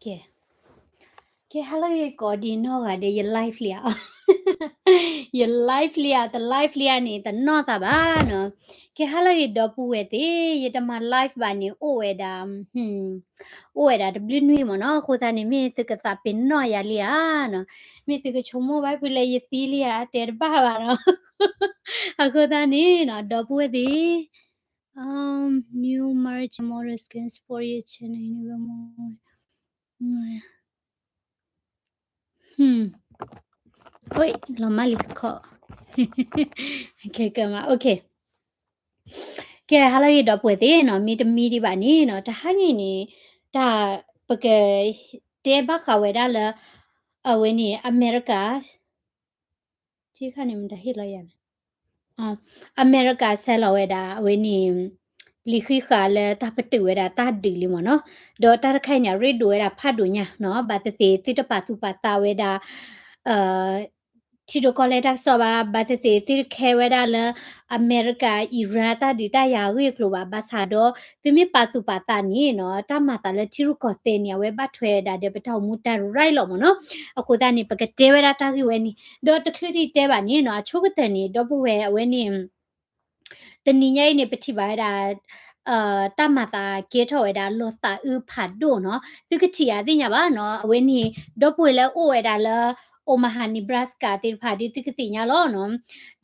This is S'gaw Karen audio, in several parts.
ကဲ, ကဲ ဟါလၢအဂ့ၤကိးဒံနီၢ်ဂၤဒဲး ယ live လံဧါ, ယ live လံဧါ, တ live လံဧါန့ၣ် တနီၢ်သးဘၣ်နီၤ. ကဲ ဟါလၢအဂ့ၤဒီပုၢ်ဝဲၢ်သ့ၣ်, ယတမၤ live ဘၣ်န့ၣ် အိၣ်ဝဲဒၣ် အိၣ်ဝဲဒၣ်တဘျုးနွံမ့ၢ်နီၤ. အဃိသတးန့ၣ် မ့ၢ်သုကသးပ့ၤနီၣ်ယၤလံဧါနီၤ, မ့ၢ်သုကဆိကမိၣ်ဘၣ်ဖုလဲၣ် ယသံလံဧါ, တဲတဘၣ်ဘၣ်နီၤ. အဃိသတးန့ၣ်နီၤ ဒီပုၢ်ဝဲၢ်သ့ၣ် Um, new merch models can support your channel in even more. ဟွံ, လီၤမၢ်လံခီ, ကဲမး, okay. ကဲ ဟါလၢအဂ့ၤဒီပုၢ်ဝဲၢ်သ့ၣ်နီၤ, မ့တမ့ၢ်ဒံးဘၣ်န့ၣ်နီၤ, တဟါညါန့ၣ် တၢ်ပကတဲဘၣ်ဃးဝဲဒၣ်လၢ အဝဲန့ၣ် အမဲရကၤ ကခါန့ၣ် မတၤဟ့ၣ်လီၤယၤန့ၣ်, အမဲရကၤဆဲးလီၤဝဲဒၣ် အဝဲန့ၣ် လံာ်ဃံးဃာ်လၢတၢ်ပတုာ်ဝဲဒၣ်တၢ်ဒုးလံမ့ၢ်နီၤ, ဒီးတၢ်တခါအံၤန့ၣ် အရ့ဒိၣ်ဝဲဒၣ်ဖးဒိၣ်ညါနီၤ, ဘၣ်သ့ၣ်သ့ၣ်သုတပာ်သူၣ်ပာ်သးဝဲဒၣ် ထံဒိၣ်ကီၢ်လဲၢ်တၢ်ကစီၣ်ဘၣ်, ဘၣ်သ့ၣ်သ့ၣ်သုတခဲဝဲဒၣ်လၢ အမဲရကၤ အံရၣ် တၢ်ဒုးတၢ်ယၤအဂ့ၢ်အကျိၤဘၣ်, ဘၣ်ဆၣ်ဒီး သုမ့ၢ်ပာ်သူၣ်ပာ်သးန့ၣ်နီၤ, တၢ်မၤသးလၢထံရူၢ်ကီၢ်သဲးန့ၣ် အဝဲဘၣ်ထွဲဒၣ်ဒီးပတၢ်အိၣ်မူတၢ်ရဲၣ်လီၤမ့ၢ်နီၤ. အဃိသတးန့ၣ် ပကတဲဝဲဒၣ်တၢ်ဂ့ၢ်ဝဲန့ၣ်, ဒီးတချုးဒံးတဲဘၣ်န့ၣ်နီၤ, အဆိကတၢၢ်န့ၣ် ဒီပုၢ်ဝဲၢ်အဝဲန့ၣ် တနံၤညါအံၤန့ၣ် ပထံၣ်ဘၣ်ဝဲဒၣ် တၢ်မၤသးကဲထီၣ်ဝဲဒၣ်လီၤသးအုးဖးဒိၣ်နီၤ, သုကထံၣ်ဧါသ့ၣ်ညါဘၣ်နီၤ, အဝဲန့ၣ် ဒီပုၢ်ဝဲၢ်လၢအိၣ်ဝဲဒၣ်လၢ Omaha Nebraska သ့ၣ်တဖၣ်ဒီး သုကသ့ၣ်ညါလီၤနီ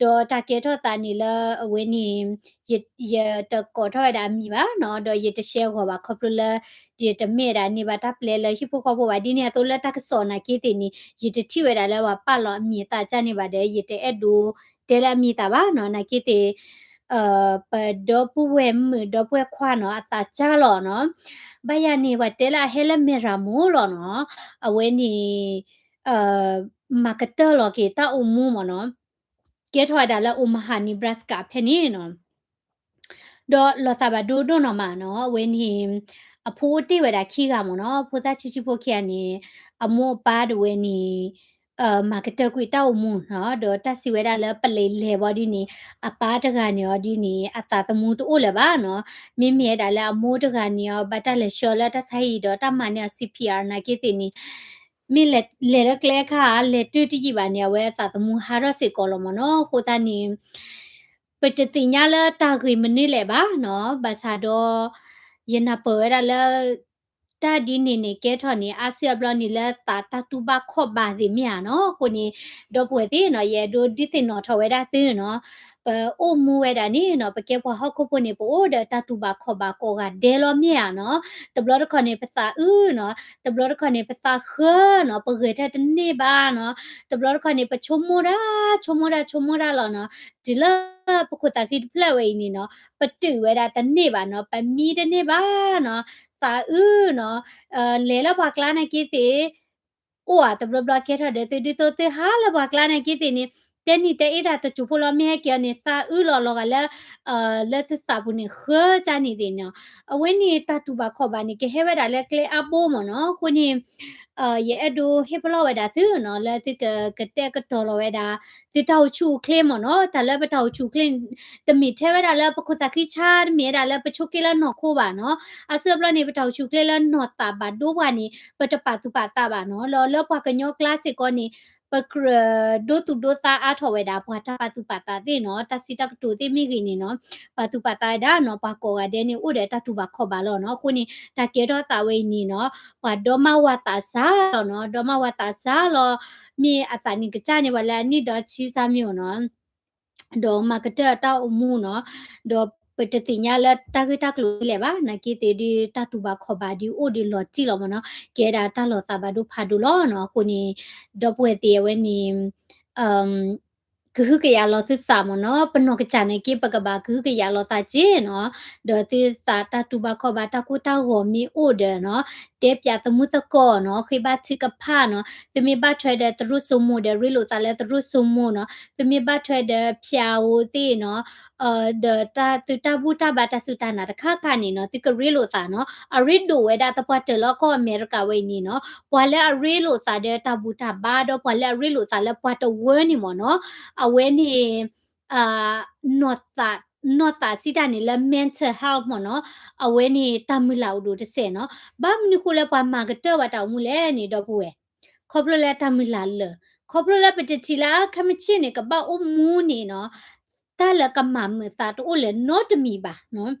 ၤ. ဒီးတၢ်ကဲထီၣ်သးန့ၣ်လၢအဝဲန့ၣ် ယတကိးထီၣ်ဝဲဒၣ်အမံၤဘၣ်နီၤ, ဒီးယတရှဲဂီၤဘၣ်ခီဖျိလၢ ယတမ့ၢ်ဝဲဒၣ်န့ၢ်ဘၣ်တၢ်ပျဲလၢဟံၣ်ဖိဃီဖိဘၣ်, ဒ်န့ၣ်အသိးလၢတၢ်ကစီၣ်နာ်က့သ့ၣ်န့ၣ် ယတထံၣ်ဝဲဒၣ်လၢပှၤပာ်လီၤအမံၤအသးကၢ်န့ၣ်ဘၣ်ဒီး ယတအဲၣ်ဒိးတဲလၢအမံၤအသးဘၣ်နီၤ, နာ်က့သ့ၣ် ပဒီပုၢ်ဝဲၢ်မုၣ်ဒီပုၢ်ဝဲၢ်ခွါနီၤ အသးကၢ်လီၤနီၤ, ဘၣ်ယၤန့ၣ် ပှၤတဲလၢအဟဲလၢမဲရၤမိၢ်လီၤနီၤ, အဝဲန့ၣ် မၤကတၢၢ်လီၤက့ၤတၢ်အိၣ်မူမ့ၢ်နီၤ, ကဲထီၣ်ဝဲဒၣ်လၢ Omaha Nebraska ဖဲန့ၣ်နီၤ. ဒီးလီၤသးဘၣ်ဒိဒိၣ်နီၢ်မးနီၤ, အဝဲန့ၣ် အဖိအိၣ်တ့ၢ်ဝဲဒၣ်ခံဂၤမ့ၢ်နီၤ, ဖိသၣ်ဆံးဆံးဖိခံဂၤန့ၣ် အမိၢ်အပၢ်ဒၣ်ဝဲန့ၣ် မၤကတၢၢ်ကွံာ်တၢ်အိၣ်မူနီၤ, ဒီးတၢ်စံးဝဲဒၣ်လၢပလဲၤလဲၤဘၣ်ဒ်န့ၣ် အပၢ်တဂၤန့ၣ်အီၤဒ်န့ၣ် အသးသမူတအိၣ်လၢၤဘၣ်နီၤ, မ့မ့ၢ်ဝဲဒၣ်လၢအမိၢ်တဂၤန့ၣ်အီၤ ဘၣ်တၢ်လဲၤဆှၢလၢတၢ်ဆါဟံၣ်ဒီးတၢ်မၤန့ၢ်အီၤ C P R နာ်က့သ့ၣ်န့ၣ် မ့ၢ်လဲၤလၢကျဲအခါ လဲၤတုၤတယံာ်ဘၣ်န့ၣ် အဝဲအသးသမူဟးထီၣ်စ့ၢ်ကီးလီၤမ့ၢ်နီၤ. အဃိသတးန့ၣ် ပတသ့ၣ်ညါလၢတၢ်ဂ့ၢ်မနုၤလဲၣ်ဘၣ်နီၤ, ဘၣ်ဆၣ်ဒီး ယနၢ်ပၢၢ်ဝဲဒၣ်လၢ တၢ်ဒ်န့ၣ်န့ၣ် ကဲထီၣ်န့ၣ် အါစုအါဘျီန့ၣ်လၢသးတၢ်တူၢ်ဘၣ်ခီၣ်ဘၣ်သ့ၣ်မ့ၢ်ဧါနီၤ. အဃိန့ၣ် ဒီပုၢ်ဝဲၢ်သ့ၣ်နီၤ ယအဲၣ်ဒိးဒုးသ့ၣ်နီၣ်ထီၣ်ဝဲဒၣ်သုနီၤ, ပအိၣ်မူဝဲဒၣ်န့ၣ်နီၤ ပကဲပှၤဟီၣ်ခိၣ်ဖိန့ၣ် ပအိၣ်ဒီးတၢ်တူၢ်ဘၣ်ခီၣ်ဘၣ်ကိးဂၤဒဲးလီၤမ့ၢ်ဧါနီၤ. တဘျီတခီၣ်န့ၣ် ပသးအုးနီၤ, တဘျီတခီၣ်န့ၣ် ပသးဃၢနီၤ, ပဂဲၤထၢၣ်တန့ၢ်ဘၣ်နီၤ, တဘျီတခီၣ်န့ၣ် ပဆိကမိၣ်ဒၣ် ဆိကမိၣ်ဒၣ် ဆိကမိၣ်ဒၣ်လီၤနီၤ. တုၤလၢပခိၣ်သးဃံတဖျၢၣ်ဝဲအံၤန့ၣ်နီၤ ပတုာ်ဝဲဒၣ်တန့ၢ်ဘၣ်နီၤ, ပမံတန့ၢ်ဘၣ်နီၤ, သးအုးနီၤ, လဲၤလၢပှၤကျါနာ်က့သ့ၣ် အိၣ်ဧါ တဘျီဘျီကဲထီၣ်ဒီးသု ဒ်သိးသုဟးလၢပှၤကျါနာ်က့သ့ၣ်န့ၣ် တဲနံၤတဲအ့ၣ်တၢ်တစိၢ်ဖိလီၤ မ့ၢ်ဟဲက့ၤအီၤန့ၣ် သးအုးလီၤလီၤဂာ်လၢ လၢသုသးပူၤန့ၣ် ဃၢကၢ်န့ၣ်သ့ၣ်နီၤ. အဝဲန့ၣ်တၢ်တူၢ်ဘၣ်ခီၣ်ဘၣ်န့ၣ် ကဟဲဝဲဒၣ်လၢကျဲအါဘိမ့ၢ်နီၤ. အဃိန့ၣ် ယအဲၣ်ဒိးဟ့ၣ်ပလီၢ်ဝဲဒၣ်သုနီၤ လၢသုကကတဲာ်ကတီၤလီၤဝဲဒၣ် သုတၢ်အိၣ်ဆူၣ်အိၣ်ချ့မ့ၢ်နီၤ. တၢ်လၢပတၢ်အိၣ်ဆူၣ်အိၣ်ချ့န့ၣ် တမ့ၢ်ထဲဝဲဒၣ်လၢပခိၣ်သးဃံဆါ တမ့ၢ်ဝဲဒၣ်လၢပဆိးက့လၢနီၢ်ခိဘၣ်နီၤ. အါစုအါဘျီန့ၣ် ပတၢ်အိၣ်ဆူၣ်အိၣ်ချ့လၢနီၢ်သးဘၣ်ဒိပှၤန့ၣ် ပတပာ်သူၣ်ပာ်သးဘၣ်နီၤ. လၢ လၢပှၤကညီကျါစ့ၢ်ကီးန့ၣ် ပကြၢးဒိသူၣ်ဒိသးအါထီၣ်ဝဲဒၣ် ပှၤတၢ်ပာ်သူၣ်ပာ်သးသ့ၣ်နီၤ, တၢ်စံးတၢ်ကတိၤသ့ၣ်မ့ၢ်ဂ့ၤန့ၣ်နီၤ, ပာ်သူၣ်ပာ်သးဝဲဒၣ်နီၤ, ပှၤကိးဂၤဒဲးန့ၣ် အိၣ်ဒီးတၢ်တူၢ်ဘၣ်ခီၣ်ဘၣ်လီၤနီၤ. အဃိန့ၣ် တၢ်ကဲထီၣ်သးဝဲအံၤန့ၣ်နီၤ, ပှၤဒီမါဝၤသးစၢ်လီၤနီၤ, ဒီမါဝၤသးစၢ်လီၤ, မ့ၢ်အသးနံၣ်ကစၢ်န့ၣ် ပှၤလၢအနံၣ်ဒီးဆံဆါမ့ၢ်ဧိၤနီၤ ဒီးမၤကတၢၢ်တၢ်အိၣ်မူနီၤ, ဒီးပတသ့ၣ်ညါလၢတၢ်ဂ့ၢ်တၢ်ကျိၤဒ်လဲၣ်ဘၣ်, နာ်က့သ့ၣ်ဒ်တၢ်တူၢ်ဘၣ်ခီၣ်ဘၣ်ဒ်အိၣ်ဒ်လီၤတံၢ်လီၤမ့ၢ်နီၤ, ကဲဒၣ်တၢ်လီၤသးဘၣ်ဒိဖးဒိၣ်လီၤနီၤ. အဃိန့ၣ် ဒီပုၢ်ဝဲၢ်သ့ၣ်အဝဲန့ၣ် ကဟုကယာ်လီၤသုသးမ့ၢ်နီၤ, ပနီၢ်ကစၢ်န့ၣ်က့ ပကဘၣ်ကဟုကယာ်လီၤသးက့နီၤ, ဒီးသုသးတၢ်တူၢ်ဘၣ်ခီၣ်ဘၣ်တၢ်ကိၢ်တၢ်ဂီၤမ့ၢ်အိၣ်ဒီးနီၤ, တဲပၠးသမူသကိးနီၤ, ဃ့ဘါထုကဖၣ်နီၤ, သုမ့ၢ်ဘၣ်ထွဲဒီးသရိာ်စိမိၤဒီးရ့လိာ်သးလၢသရိာ်စိမိၤနီၤ, သုမ့ၢ်ဘၣ်ထွဲဒီးဖၠးဧိၤသ့ၣ်နီၤ, ဒီးတၢ်သုတၢ်ဘူၣ်တၢ်ဘါတၢ်စူၢ်တၢ်နာ်တခါခါန့ၣ်နီၤ, သုကရ့လိာ်သးနီၤ, အရ့ဒိၣ်ဝဲဒၣ်သပှၢ်တၢၢ်လၢကီၢ်အမဲရကၤဝဲအံၤန့ၣ်နီၤ, ပှၤလၢအရ့လိာ်သးဒီးတၢ်ဘူၣ်တၢ်ဘါ ဒီးပှၤလၢအရ့လိာ်သးလၢပှၤတဝၢန့ၣ်မ့ၢ်နီၤ, အဝဲန့ၣ် နီၢ်သး နီၢ်သးစံးတၢ်န့ၣ်လၢ mental health မ့ၢ်နီၤ, အဝဲန့ၣ်တၢ်မုၢ်လၢ်အိၣ်ဒိၣ်တစဲးနီၤ. ဘၣ်မနုၤဃိလၢပှၤမၤကတၢၢ်ဝဲတၢ်အိၣ်မူလဲၣ်န့ၣ် ဒီပုၢ်ဝဲၢ်, ခီဖျိလၢတၢ်မုၢ်လၢ်လၢာ်, ခီဖျိလၢပတထံၣ်လၢခဲမုၢ်ဆ့ၣ်န့ၣ် ကဘၣ်အိၣ်မူန့ၣ်နီၤ, တၢ်လၢကမၤမုာ်သးတအိၣ်လၢၤနီတမံၤဘၣ်နီၤ.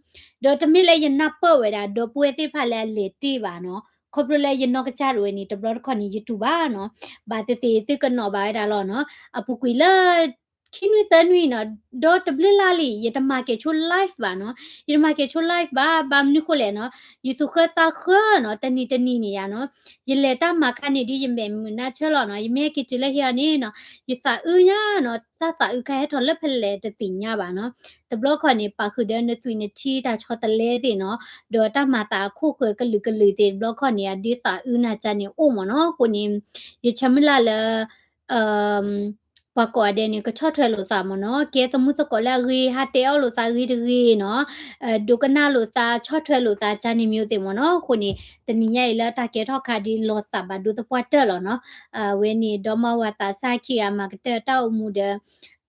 ဒီးတမ့ၢ်လၢယနၢ်ပၢၢ်ဝဲဒၣ် ဒီပုၢ်ဝဲၢ်သ့ၣ်တဖၣ်လၢအလဲၤတ့ၢ်ဘၣ်နီၤ, ခီဖျိလၢယနီၢ်ကစၢ်ဒၣ်ဝဲန့ၣ် တဘျီတခီၣ်န့ၣ် ယတူၢ်ဘၣ်နီၤ. ဘၣ်သ့ၣ်သ့ၣ်သုကနီၣ်ဘၣ်ဝဲဒၣ်လီၤနီၤ, အပူၤကွံာ်လၢ ခံနွံသၢနွံနီၤ, ဒီးတဘျုးလါလံ, ယတမၤကဲၤဆိ live ဘၣ်နီၤ, ယတမၤကဲၤဆိ live ဘၣ်. ဘၣ်မနုၤဃိလဲၣ်နီၤ, ယသူၣ်ဃၢသးဃၢနီၤ, တနံၤတနံၤန့ၣ်ယါနီၤ, ယလဲၤတၢ်မၤခါန့ၣ်ဒ်ယမဲာ်မုာ်နါဆၢလီၤနီၤ, ယမ့ၢ်ဟဲက့ၤတုၤလၢဟံၣ်အီၤန့ၣ်နီၤ, ယသးအုးညါနီၤ, တၢ်သးအုးခါဟဲထီၣ်လၢဖဲလဲၣ်တသ့ၣ်ညါဘၣ်နီၤ. တဘျီခီၣ်န့ၣ် ပာ်ဃုာ်ဒီးနသွံၣ်နထံတၢ်ဆီတလဲသ့ၣ်နီၤ, ဒီးတၢ်မၤသးအခိၣ်ဃၢၤကလုာ်ကလုာ်သ့ၣ် တဘျီခီၣ်န့ၣ် အဒုးသးအုးနၤကၢ်န့ၣ်အိၣ်မ့ၢ်နီၤ. အဃိန့ၣ် ယဆၢမုၢ်လၢ်လၢ ပှၤကိးဂၤဒဲးန့ၣ် ကဆီၣ်ထွဲလိာ်သးမ့ၢ်နီၤ, ကဲသမူသကိးလၢအဂ့ၤ, ဟးတဲအီၣ်လိာ်သးအဂ့ၤတဂ့ၤနီၤ, ဒိကနၣ်လိာ်သး ဆီၣ်ထွဲလိာ်သး ကၢ်န့ၣ်မ့ၢ်သ့ၣ်မ့ၢ်နီၤ. အဃိန့ၣ် တနံၤညါအံၤလၢတၢ်ကဲထီၣ်ခါဒ်လီၤသးဘၣ်ဒိသပှၢ်တၢၢ်လီၤနီၤ. အဝဲန့ၣ် ဒီမါဝၤသးစၢ်ခံဂၤမၤကတၢၢ်တၢ်အိၣ်မူဒီး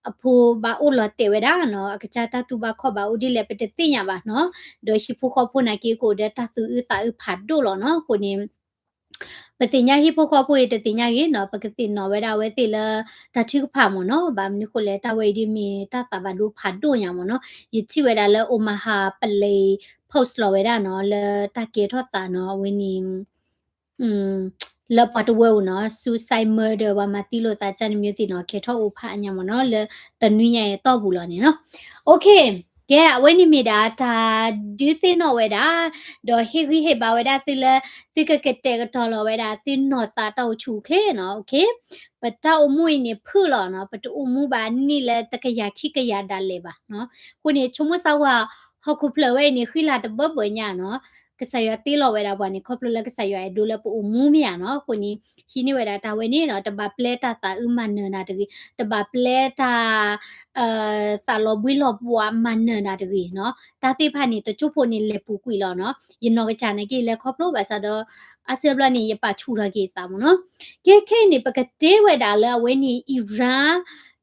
အဖိဘၣ်အိၣ်လီၤတဲာ်ဝဲဒၣ်နီၤ, အကစၢ်တၢ်တူၢ်ဘၣ်ခီၣ်ဘၣ်အိၣ်ဒ်လဲၣ်ပတသ့ၣ်ညါဘၣ်နီၤ. ဒီးဟံၣ်ဖိဃီဖိနာ်က့ကအိၣ်ဒီးတၢ်သူၣ်အုးသးအုးဖးဒိၣ်လီၤနီၤ. အဃိန့ၣ် ပသ့ၣ်ညါဟံၣ်ဖိဃီဖိအံၤ တသ့ၣ်ညါဂ့ၤနီၤ, ပကသ့ၣ်နီၣ်ဝဲဒၣ်အဝဲသ့ၣ်လၢတၢ်ထုကဖၣ်မ့ၢ်နီၤ. ဘၣ်မနုၤဃိလဲၣ် တၢ်ဝဲအံၤဒ်မ့ၢ်တၢ်သးဘၣ်ဒိဖးဒိၣ်ညါမ့ၢ်နီၤ. ယထံၣ်ဝဲဒၣ်လၢ Omaha Plain Post လီၤဝဲဒၣ်နီၤ, လၢတၢ်ကဲထီၣ်သးနီၤ, အဝဲန့ၣ် လၢပှၤတဝၢပူၤနီၤ, suicide murder ပှၤမၤသံလိာ်သး ကၢ်န့ၣ်မ့ၢ်သ့ၣ်နီၤ, ကဲထီၣ်အိၣ်ဖးအါညါမ့ၢ်နီၤ, လၢတနွံညါအံၤအတီၢ်ပူၤလီၤန့ၣ်နီၤ. ကဲ အဝဲန့ၣ်မ့ၢ်ဒၣ်တၢ်ဒုးသ့ၣ်နီၣ်ဝဲဒၣ်, ဒီးဟ့ၣ်ဂံၢ်ဟ့ၣ်ဘါဝဲဒၣ်သုလၢ သုကကတဲာ်ကတီၤလီၤဝဲဒၣ်သုနီၢ်သးတၢ်အိၣ်ဆူၣ်အိၣ်ချ့နီၤ. ပတၢ်အိၣ်မူအံၤန့ၣ်ဖုၣ်လီၤနီၤ, ပတအိၣ်မူဘၣ်နံၣ်လၢတကယၤခံကယၤဒၣ်လဲာ်ဘၣ်နီၤ. အဃိန့ၣ် ဆိကမိၣ်စၢ်ဝါ ဟီၣ်ခိၣ်ဖျၢၣ်ဝဲအံၤန့ၣ် ဃံလၤတဘၢဘၢညါနီၤ. ကစၢ်ယွၤတ့လီၤဝဲဒၣ်ပှၤန့ၣ် ခီဖျိလၢကစၢ်ယွၤအဲၣ်ဒိးလၢပအိၣ်မူမ့ၢ်ဧါနီၤ. အဃိန့ၣ် ဟံးန့ၢ်ဝဲဒၣ်တၢ်ဝဲန့ၣ်နီၤ, တဘၣ်ပျဲတၢ်သးအုးမၤနၢၤနၤတဂ့ၤ, တဘၣ်ပျဲတၢ် သးလီၤဘှံးလီၤဘှါမၤနၢၤနၤတဂ့ၤနီၤ. တၢ်သ့ၣ်တဖၣ်န့ၣ် တစိၢ်ဖိန့ၣ်လဲၤပူၤကွံာ်လီၤနီၤ. ယနီၢ်ကစၢ်နာ်က့လဲၤခီဖျိဘၣ်ဆၣ်ဒီး အါစုအါဘျီန့ၣ် ယပာ်ဆူၣ်ထီၣ်က့ၤသးမ့ၢ်နီၤ. ကဲခဲအံၤန့ၣ် ပကတ့ဝဲဒၣ်လၢအဝဲန့ၣ် Iran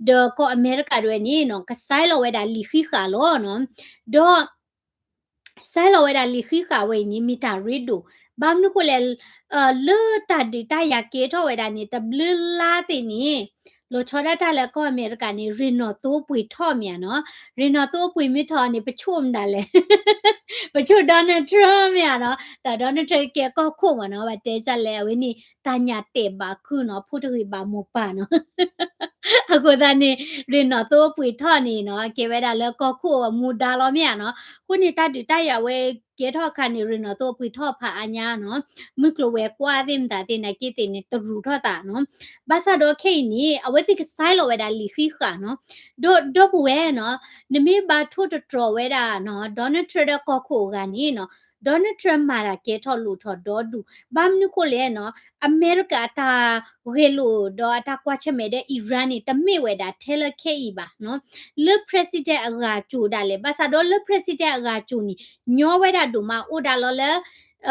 ဒီးကီၢ်အမဲရကၤတဝဲန့ၣ်နီၤ ကစဲးလီၤဝဲဒၣ်လံာ်ဃံးဃာ်လီၤနီၤ. ဒီး စဲးလီၤဝဲဒၣ်လံာ်ဃံးဃာ်ဝဲအံၤန့ၣ် မ့ၢ်တၢ်ရ့ဒိၣ်, ဘၣ်မနုၤဃိလဲၣ်, လၢတၢ်ဒုးတၢ်ယၤကဲထီၣ်ဝဲဒၣ်န့ၣ် တဘျုးလါသ့ၣ်န့ၣ် လီၤဆီဒၣ်တၢ်လၢကီၢ်အမဲရကၤန့ၣ် ရ့ၣ်နီၣ်သိပှ့ၤထီၣ်မ့ၢ်ဧါနီၤ. ရ့ၣ်နီၣ်သိပှ့ၤမ့ၢ်ထီၣ်န့ၣ် ပဆိၣ်မတၤလဲၣ်, ပဆိၣ် Donald Trump မ့ၢ်ဧါနီၤ. တၢ် Donald Trump ကဲကီၢ်ခိၣ်မ့ၢ်နီၤ, ဘၣ်တဲဒ်လဲၣ် အဝဲန့ၣ် တၢ်ညၣ်တဲာ်ဘၣ်ခုနီၤ, ဖိတဂ့ၤဘၣ်မိၢ်ပၢ်နီၤ. အဃိသတးန့ၣ် ရ့ၣ်နီၣ်သိပှ့ၤထီၣ်န့ၣ်နီၤ ကဲဝဲဒၣ်လၢကီၢ်ခိၣ်အမူဒါလီၤမ့ၢ်ဧါနီၤ. အဃိန့ၣ် တၢ်ဒုးတၢ်ယၤဝဲကဲထီၣ်အခါန့ၣ် ရ့ၣ်နီၣ်သိပှ့ၤထီၣ်ဖးအါညါနီၤ. မုၢ်ကျိၤဝဲၤကွာ်သ့ၣ်မတၤသ့ၣ်နာ်က့သ့ၣ်န့ၣ် တရူးထီၣ်သးနီၤ. ဘၣ်ဆၣ်ဒီးခဲအံၤန့ၣ် အဝဲသ့ၣ်ကစဲးလီၤဝဲဒၣ်လံာ်ဃံးဃာ်နီၤ. ဒီးဒီပုၢ်ဝဲၢ်နီၤ, နမ့ၢ်ဘၣ်ထိၣ်သတြီၤဝဲဒၣ်နီၤ Donald Trump ဒီးကီၢ်ခိၣ်အဂၤန့ၣ်နီၤ, Donald Trump မၤတၢ်ကဲထီၣ်လိၣ်ထီၣ်ဒီဒူၣ်, ဘၣ်မနုၤဃိလဲၣ်နီၤ, အမဲရကၤအတၢ်ဂဲၤလိာ်ဒီးအတၢ်ကွၢ်ဆၢၣ်မဲာ်ဒီး Iran န့ၣ် တမ့ၢ်ဝဲဒၣ်ထဲလၢခဲအံၤဘၣ်နီၤ. လၢ president အဂၤစိၤဒၣ်လဲာ်, ဘၣ်ဆၣ်ဒီးလၢ president အဂၤစိၤန့ၣ် ညီဝဲဒၣ်ဒိၣ်မး အိၣ်ဒၣ်လီၤလၢ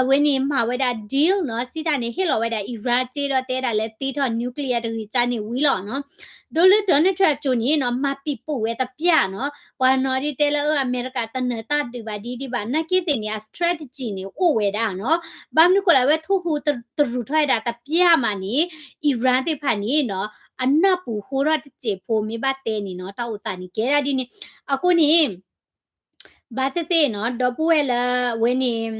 အဝဲန့ၣ်မၤဝဲဒၣ် deal နီၤ, စံးတၢ်န့ၣ် ဟ့ၣ်လီၤဝဲဒၣ် Iran တ့ဒီးတဲဒၣ်လၢသ့ထီၣ် nuclear တဂ့ၤကၢ်န့ၣ်ဝံၤလီၤနီၤ. ဒီးလၢ Donald Trump အစိၤန့ၣ်နီၤ မၤပံာ်ပိာ်ဝဲတပျၢ်နီၤ, ပှၤနီၤဒ်တဲလၢအမဲရကၤတနၢၤတၢ်ဒုးဘၣ်ဒ်ဒ်ဘၣ် နာ်က့သ့ၣ်န့ၣ် အ strategy န့ၣ် အိၣ်ဝဲဒၣ်နီၤ. ဘၣ်မနုၤဃိလဲၣ် အဝဲထိၣ်ဟူးတရူးထီၣ်ဝဲဒၣ်တပျၢ်မးန့ၣ် Iran သ့ၣ်တဖၣ်န့ၣ်နီၤ အနၢ်ပူၤဃိထီၣ်တစဲးဖိ မ့ၢ်ဘၣ်တဲန့ၣ်နီၤ တၢ်အိၣ်သးန့ၣ်ကဲဒၣ်ဒ်န့ၣ်. အဃိန့ၣ် ဘၣ်သ့ၣ်သ့ၣ်နီၤ ဒီပုၢ်ဝဲၢ်လၢအဝဲန့ၣ်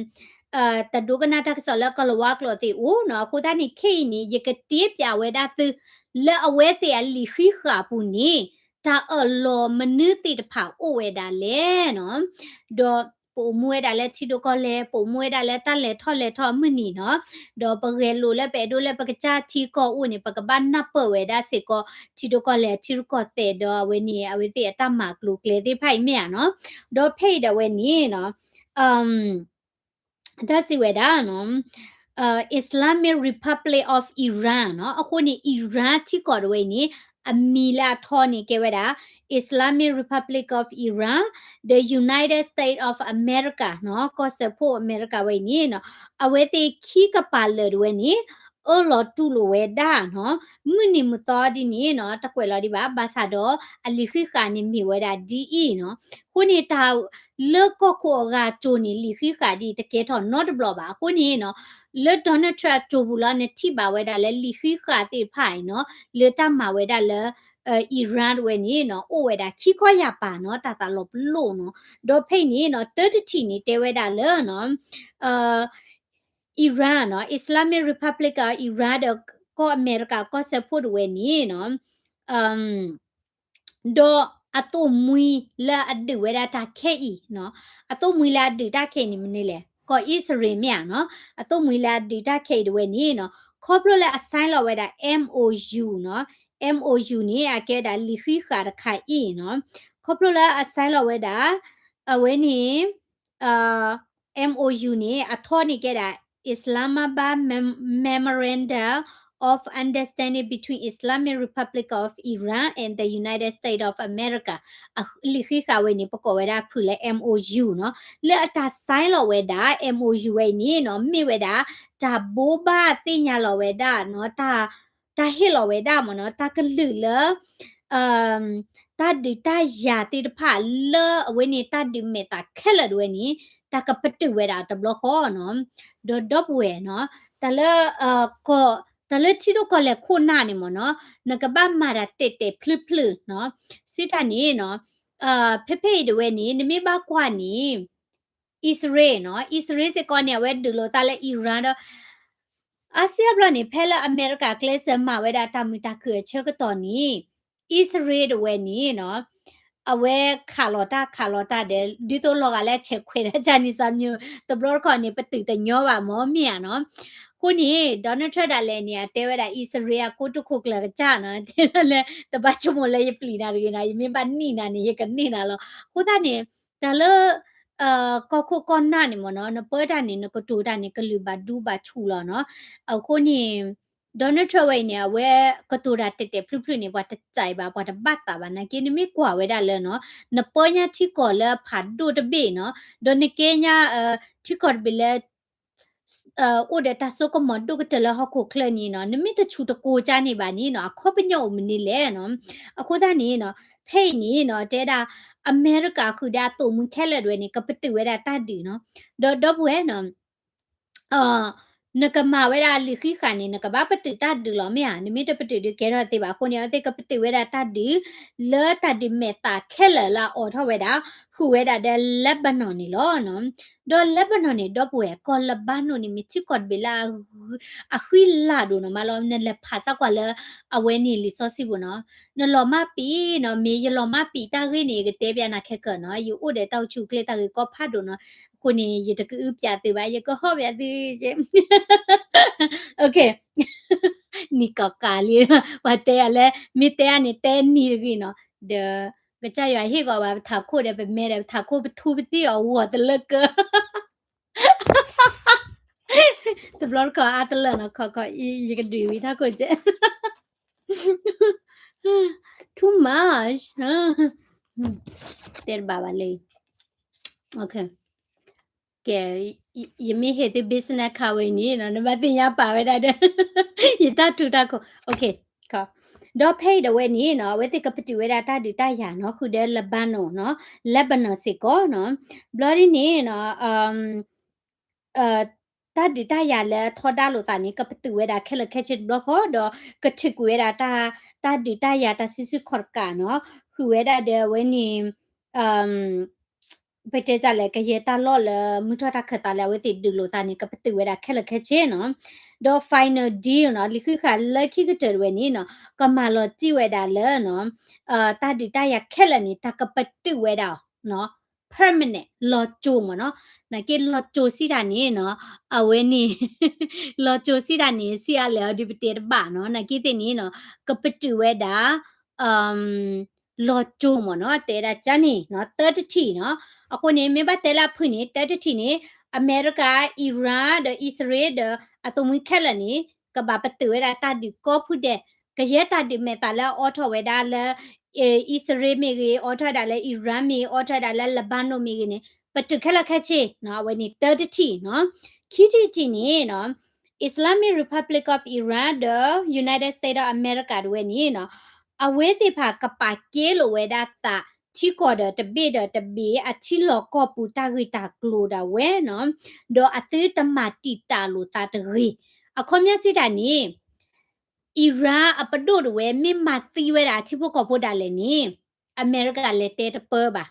တဒိကနၣ်တၢ်ကစီၣ်လၢကလၤဝါကျိာ်သ့ၣ်အိၣ်နီၤ, အဃိသတးန့ၣ် ခဲအံၤန့ၣ် ယကတ့ပၠးဝဲဒၣ်သု လၢအဝဲသ့ၣ်အလံာ်ဃံးဃာ်ပူၤန့ၣ် တၢ်အၢၣ်လီၤမနုၤသ့ၣ်တဖၣ်အိၣ်ဝဲဒၣ်လဲၣ်နီၤ. ဒီးပအိၣ်မူဝဲဒၣ်လၢထံဒိၣ်ကီၢ်လဲၢ်, ပအိၣ်မူဝဲဒၣ်လၢတၢ်လဲၤထီၣ်လဲၤထီအမုၢ်နံၤနီၤ, ဒီးပဂဲၤလိာ်လၢပအဲၣ်ဒိးလၢပကစၢ်ထံကီၢ်အိၣ်န့ၣ် ပကဘၣ်နၢ်ပၢၢ်ဝဲဒၣ်စ့ၢ်ကီး ထံဒိၣ်ကီၢ်လဲၢ် ထံရူၢ်ကီၢ်သဲးဒီးအဝဲန့ၣ် အဝဲသ့ၣ်အတၢ်မၤကျိၤကျဲသ့ၣ်တဖၣ်အံၤမ့ၢ်ဧါနီၤ. ဒီးဖဲအံၤဒၣ်ဝဲန့ၣ်နီၤ တၢ်စံးဝဲဒၣ်နီၤ Islamic Republic of Iran နီၤ, အဃိန့ၣ် Iran ထံကီၢ်တဝဲအံၤန့ၣ် အမံၤလၢအထီန့ၣ်ကဲဝဲဒၣ် Islamic Republic of Iran, the United States of America နီၤ, ကီၢ်စၢဖှိၣ်အမဲရကၤဝဲအံၤန့ၣ်နီၤ, အဝဲသ့ၣ်ခံကပၤလၢာ်တဝဲန့ၣ် အၢၣ်လီၤတူၢ်လိာ်ဝဲဒၣ်နီၤ, မုၢ်နံၤမုၢ်သီဒ်န့ၣ်နီၤ တကွဲးလီၤဒံးဘၣ်, ဘၣ်ဆၣ်ဒီးအလံာ်ဃံးဃာ်န့ၣ်မ့ၢ်ဝဲဒၣ်ဒ်အံၤနီၤ. အဃိန့ၣ် တၢ်လၢကီၢ်ခိၣ်အဂၤအစိၤန့ၣ် လံာ်ဃံးဃာ်ဒ်အံၤ တကဲထီၣ်နီတဘျီဘၣ်. အဃိန့ၣ်နီၤ လၢ Donald Trump အစိၤပူၤလီၤ နထံၣ်ဘၣ်ဝဲဒၣ်လၢလံာ်ဃံးဃာ်သ့ၣ်တဖၣ်အံၤနီၤ လၢတၢ်မၤဝဲဒၣ်လၢ Iran တဝဲန့ၣ်နီၤ အိၣ်ဝဲဒၣ်ခံခီယၢ်ပၤနီၤ တၢ်သးလီၤပလိာ်နီၤ. ဒီးဖဲအံၤန့ၣ်နီၤ တၢတထံၣ်န့ၣ် တဲဝဲဒၣ်လၢနီၤ Iran နီၤ Islamic Republic of Iran ဒီးကီၢ်အမဲရကၤကီၢ်စၢဖှိၣ်တဝဲန့ၣ်နီၤ ဒီးအသိၣ်မှံလၢအဒုးဝဲဒၣ်တၢ်ခဲအံၤနီၤ, အသိၣ်မှံလၢအဒုးတၢ်ခဲအံၤန့ၣ်မနုၤလဲၣ်, ကီၢ်အံၣ်စရ့လးမ့ၢ်ဧါနီၤ, အသိၣ်မှံလၢအဒုးတၢ်ခဲအံၤတဝဲန့ၣ်နီၤ ခီဖျိလၢအ sign လီၤဝဲဒၣ် MOU နီၤ, MOU န့ၣ် အကဲဝဲဒၣ်လံာ်ဃံးဃာ်တခါအံၤနီၤ, ခီဖျိလၢအ sign လီၤဝဲဒၣ် အဝဲန့ၣ် MOU န့ၣ် အထီန့ၣ်ကဲဒၣ် Islamabad Mem- Memorandum of Understanding between Islamic Republic of Iran and the United States of America အလံာ်ဃံးဃာ်ဝဲန့ၣ် ပကိးဝဲဒၣ်ဖုၣ်လၢ MOU နီၤ, လၢအတၢ် sign လီၤဝဲဒၣ် MOU ဝဲအံၤန့ၣ်နီၤ မ့ၢ်ဝဲဒၣ် တၢ်ဘိးဘၣ်သ့ၣ်ညါလီၤဝဲဒၣ်နီၤ, တၢ် တၢ်ဟ့ၣ်လီၤဝဲဒၣ်မ့ၢ်နီၤ တၢ်ကလုၢ်လၢ တၢ်ဒုးတၢ်ယၤသ့ၣ်တဖၣ်လၢအဝဲန့ၣ် တၢ်ဒုးမဲာ်သၣ်ခဲလၢာ်တဝဲန့ၣ် တၢ်ကပတုာ်ဝဲဒၣ်တဘျီဃီနီၤ, ဒီးဒီပုၢ်ဝဲၢ်နီၤ တၢ်လၢ ကီၢ် တၢ်လၢထံဒိၣ်ကီၢ်လဲၢ်ခိၣ်နၢ်န့ၣ်မ့ၢ်နီၤ နကဘၣ်မၤတၢ်တဲာ်တဲာ်ဖျုးဖျုးနီၤ, စံးတၢ်န့ၣ်နီၤ ဖဲဖဲအံၤတဝဲန့ၣ် နမ့ၢ်ဘၣ်ကွၢ်န့ၣ် အံၣ်စရ့လးနီၤ, အံၣ်စရ့လးစ့ၢ်ကီးန့ၣ် အဝဲဒုးလိာ်သးလၢ Iran ဒီး အါစံအါဘျီန့ၣ် ဖဲလၢအမဲရကၤကျဲးစၢးမၤဝဲဒၣ်တၢ်မုာ်တၢ်ခုၣ်အဆၢကတီၢ်န့ၣ် အံၣ်စရ့လးတဝဲန့ၣ်နီၤ အဝဲခးလီၤတၢ်ခးလီၤတၢ်ဒီး ဒ်သိးလီၤဂာ်လၢအဆဲးခွဲးတၢ်ကၢ်န့ၣ် စၢ်မၠိ တဘျီတခီၣ်န့ၣ် ပတုာ်တညီဘၣ်မ့ၢ်မ့ၢ်ဧါနီၤ, အဃိန့ၣ် Donald Trump ဒၣ်လဲာ်န့ၣ် အတဲဝဲဒၣ်အံၣ်စရ့လးအကိတိၢ်ခိၣ်ကျၢၢ်ကစၢ်နီၤ တဲဒၣ်လၢ တဘၣ်ဆိကမိၣ်လၢယပျံၤနၤတဂ့ၤနီၤ ယမ့ၢ်ဘၣ်နံၣ်နၤန့ၣ် ယကန့ၢ်နၤလီၤ, အဃိသတးန့ၣ် တၢ်လၢ ကီၢ်ခိၣ်ကီၢ်နၢ်န့ၣ်မ့ၢ်နီၤ နပၢတၢ်န့ၣ် နကတိၤတၢ်န့ၣ် ကလုာ်ဘၣ်ဒူဘၣ်ဆူၣ်လီၤနီၤ, အဃိန့ၣ် Donald Trump ဝဲအံၤန့ၣ် အဝဲကတိၤတၢ်တဲာ်တဲာ်ဖျုးဖျုးန့ၣ် ပှၤတစဲးဘၣ် ပှၤတဘၣ်သးဘၣ် နာ်က့ နမ့ၢ်ကွၢ်ဝဲဒၣ်လၢနီၤ နပၢညါထံကီၢ်လၢအဖးဒိၣ်တဘ့ၣ်နီၤ ဒီးနကဲညါ ထံကီၢ်တဘ့ၣ်လၢ အိၣ်ဒီးတၢ်စိကမီၤဒိၣ်ကတၢၢ်လၢဟီၣ်ခိၣ်ချၢန့ၣ်နီၤ နမ့ၢ်တဆူးတကိးကၢ်န့ၣ်ဘၣ်န့ၣ်နီၤ အခီပညီအိၣ်မနုၤလဲၣ်နီၤ, အဃိသတးန့ၣ်နီၤ ဖဲအံၤန့ၣ်နီၤ တဲဒၣ် အမဲရကၤဃုာ်ဒီးအသိၣ်မှံခဲလၢာ်တဝဲန့ၣ် ကပတုာ်ဝဲဒၣ်တၢ်ဒုးနီၤ, ဒီးဒီပုၢ်ဝဲၢ်နီၤ နကမၤဝဲဒၣ်လံာ်ဃံးဃာ်န့ၣ် နကဘၣ်ပတုာ်တၢ်ဒုးလီၤမ့ၢ်ဧါ, နမ့ၢ်တပတုာ်ဒုးကဲထီၣ်သ့ဘၣ်အဃိန့ၣ် အဝဲသ့ၣ်ကပတုာ်ဝဲဒၣ်တၢ်ဒုး လၢတၢ်ဒုးမဲာ်သၣ်ခဲလၢာ်လၢအအိးထီၣ်ဝဲဒၣ် ဃုာ်ဝဲဒၣ်ဒီး Lebanon န့ၣ်လီၤ. ဒီး Lebanon န့ၣ် ဒီပုၢ်ဝဲၢ် ကီၢ် Lebanon န့ၣ် မ့ၢ်ထံကီၢ်တဘ့ၣ်လၢ အဃံလၤဒိၣ်နီၤမးလီၤ. နလဲၤဖးစၢ်ကွၢ်လၢ အဝဲန့ၣ်လံာ်စီဆှံပူၤနီၤ, နလီၤမၢ်ပံာ်နီၤ, မ့ၢ်ယလီၤမၢ်ပံာ်တၢ်ဂ့ၢ်န့ၣ် ယကတဲပျးနၤခဲကၢၢ်နီၤ, ယအိၣ်ဒီးတၢ်အိၣ်ဆူၣ်အိၣ်ချ့တၢ်ဂ့ၢ်ကီဖးဒိၣ်နီၤ, အဃိန့ၣ် ယတကအုပျးသုဘၣ်, ယကဟီၣ်ပျးသု နံၤကီၢ်ကးလံ, ပှၤတဲယၤလၢ မ့ၢ်တဲအါန့ၣ် တဲနံၤတဂ့ၤနီၤ, ဒီး ကစၢ်ယွၤဟ့ၣ်ဂီၤဘၣ်ပထးခိၣ်ဒီး ပမဲဒီးပထးခိၣ်ပထူပသံၣ်အီၤဂီၤတလၢကၢ တဘျီတခီၣ်အါတလၢနီၤ, ခီခီ ယကဒုးဝံၤထီၣ်ခိၣ်ကဲ too much တဲတဘၣ်ဘၣ်လံ ကဲ, ယမ့ၢ်ဟ့ၣ်သု business card ဝဲအံၤန့ၣ်နီၤ, နဘၣ်သ့ၣ်ညါပာ်ဝဲဒၣ်ဒီး ယတၢ်ထူးတၢ်ခိၣ်, ဒီးဖဲအံၤဒီးဝဲန့ၣ်နီၤ, အဝဲသ့ၣ်ကပတုာ်ဝဲဒၣ်တၢ်ဒုးတၢ်ယၤနီၤ, ဃုာ်ဒီး Lebanon နီၤ, Lebanon စ့ၢ်ကီးနီၤ, ဘျီဒ်န့ၣ်နီၤ တၢ်ဒုးတၢ်ယၤလၢထီဒါလိာ်သးန့ၣ် ကပတုာ်ဝဲဒၣ်ခဲလၢာ်ခဲဆ့တဘျီဃီ, ဒီးကထုးကွံာ်ဝဲဒၣ် တၢ်ဒုးတၢ်ယၤတၢ်စုဆူၣ်ခီၣ်တကးနီၤ, ဃုာ်ဝဲဒၣ်ဒီးအဝဲန့ၣ် ပတဲတၢ်လဲၣ် ကယဲၢ်တၢ်လီၢ်လၢမုၢ်ထီၣ်တၢ်ခၢၣ်သးလၢအဝဲသ့ၣ်ဒုးလိာ်သးန့ၣ် ကပတုာ်ဝဲဒၣ်ခဲလၢာ်ခဲဆ့နီၤ, ဒီး final deal နီၤ, လံာ်ဃံးဃာ်လၢခံကတၢၢ်တဝဲန့ၣ်နီၤ, ကမၤလီၤတံၢ်ဝဲဒၣ်လၢ တၢ်ဒုးတၢ်ယၤခဲလၢာ်န့ၣ် တၢ်ကပတုာ်ဝဲဒၣ်အီၤ permanent လီၤစိၤမ့ၢ်နီၤ, နာ်က့လီၤစိၤစံးတၢ်န့ၣ်နီၤ, အဝဲန့ၣ် လီၤစိၤစံးတၢ်န့ၣ် စံးအါလဲၣ်အီၤဒုးပတဲတဘၣ်နီၤ, နာ်က့သ့ၣ်န့ၣ်နီၤ, ကပတုာ်ဝဲဒၣ် လီၤစိၤမ့ၢ်နီၤ, တဲဒၣ်ကန့ၣ်နီၤ, တၢတထံၣ်နီၤ, အဃိန့ၣ် မ့ၢ်ဘၣ်တဲလၢအဖုၣ်န့ၣ် တၢတထံၣ်န့ၣ် အမဲရကၤ, Iran ဒီးအံၣ်စရ့လးဒီးအသိၣ်မှံခဲလၢာ်န့ၣ် ကဘၣ်ပတုာ်ဝဲဒၣ်တၢ်ဒုးကိးဖုဒဲး, ကယဲၢ်တၢ်ဒုးမဲာ်သၣ်လၢအအိးထီၣ်ဝဲဒၣ်လၢ အံၣ်စရ့လးမ့ၢ်ဂ့ၤ, အိးထီၣ်ဝဲဒၣ်လၢ Iran မ့ၢ်ဂ့ၤ, အိးထီၣ်ဝဲဒၣ်လၢ Lebanon မ့ၢ်ဂ့ၤန့ၣ် ပတုာ်ခဲလၢာ်ခဲဆ့နီၤ, အဝဲန့ၣ်တၢတထံၣ်နီၤ, ခံထံၣ်တထံၣ်န့ၣ်နီၤ Islamic Republic of Iran ဒီး United States of America တဝဲန့ၣ်နီၤ, အဝဲသ့ၣ်တဖၣ်ကပာ်ကဲလိာ်ဝဲဒၣ်သး ထံကီၢ်ဒီးတဘ့ၣ်ဒီးတဘ့ၣ် အထံလီၢ်ကီၢ်ပူၤတၢ်ဂ့ၢ်တၢ်ကျိၤဒၣ်ဝဲနီၤ, ဒီးအသုတမၤတံာ်တာ်လိာ်သးတဂ့ၤ. အခီပညီစံးတၢ်န့ၣ် Iran အပဒိၣ်တဝဲ မ့ၢ်မၤသံဝဲဒၣ်ထံဖိကီၢ်ဖိဒၣ်လဲာ်န့ၣ် အမဲရကၤလဲၤတဲတပၢဘၣ်.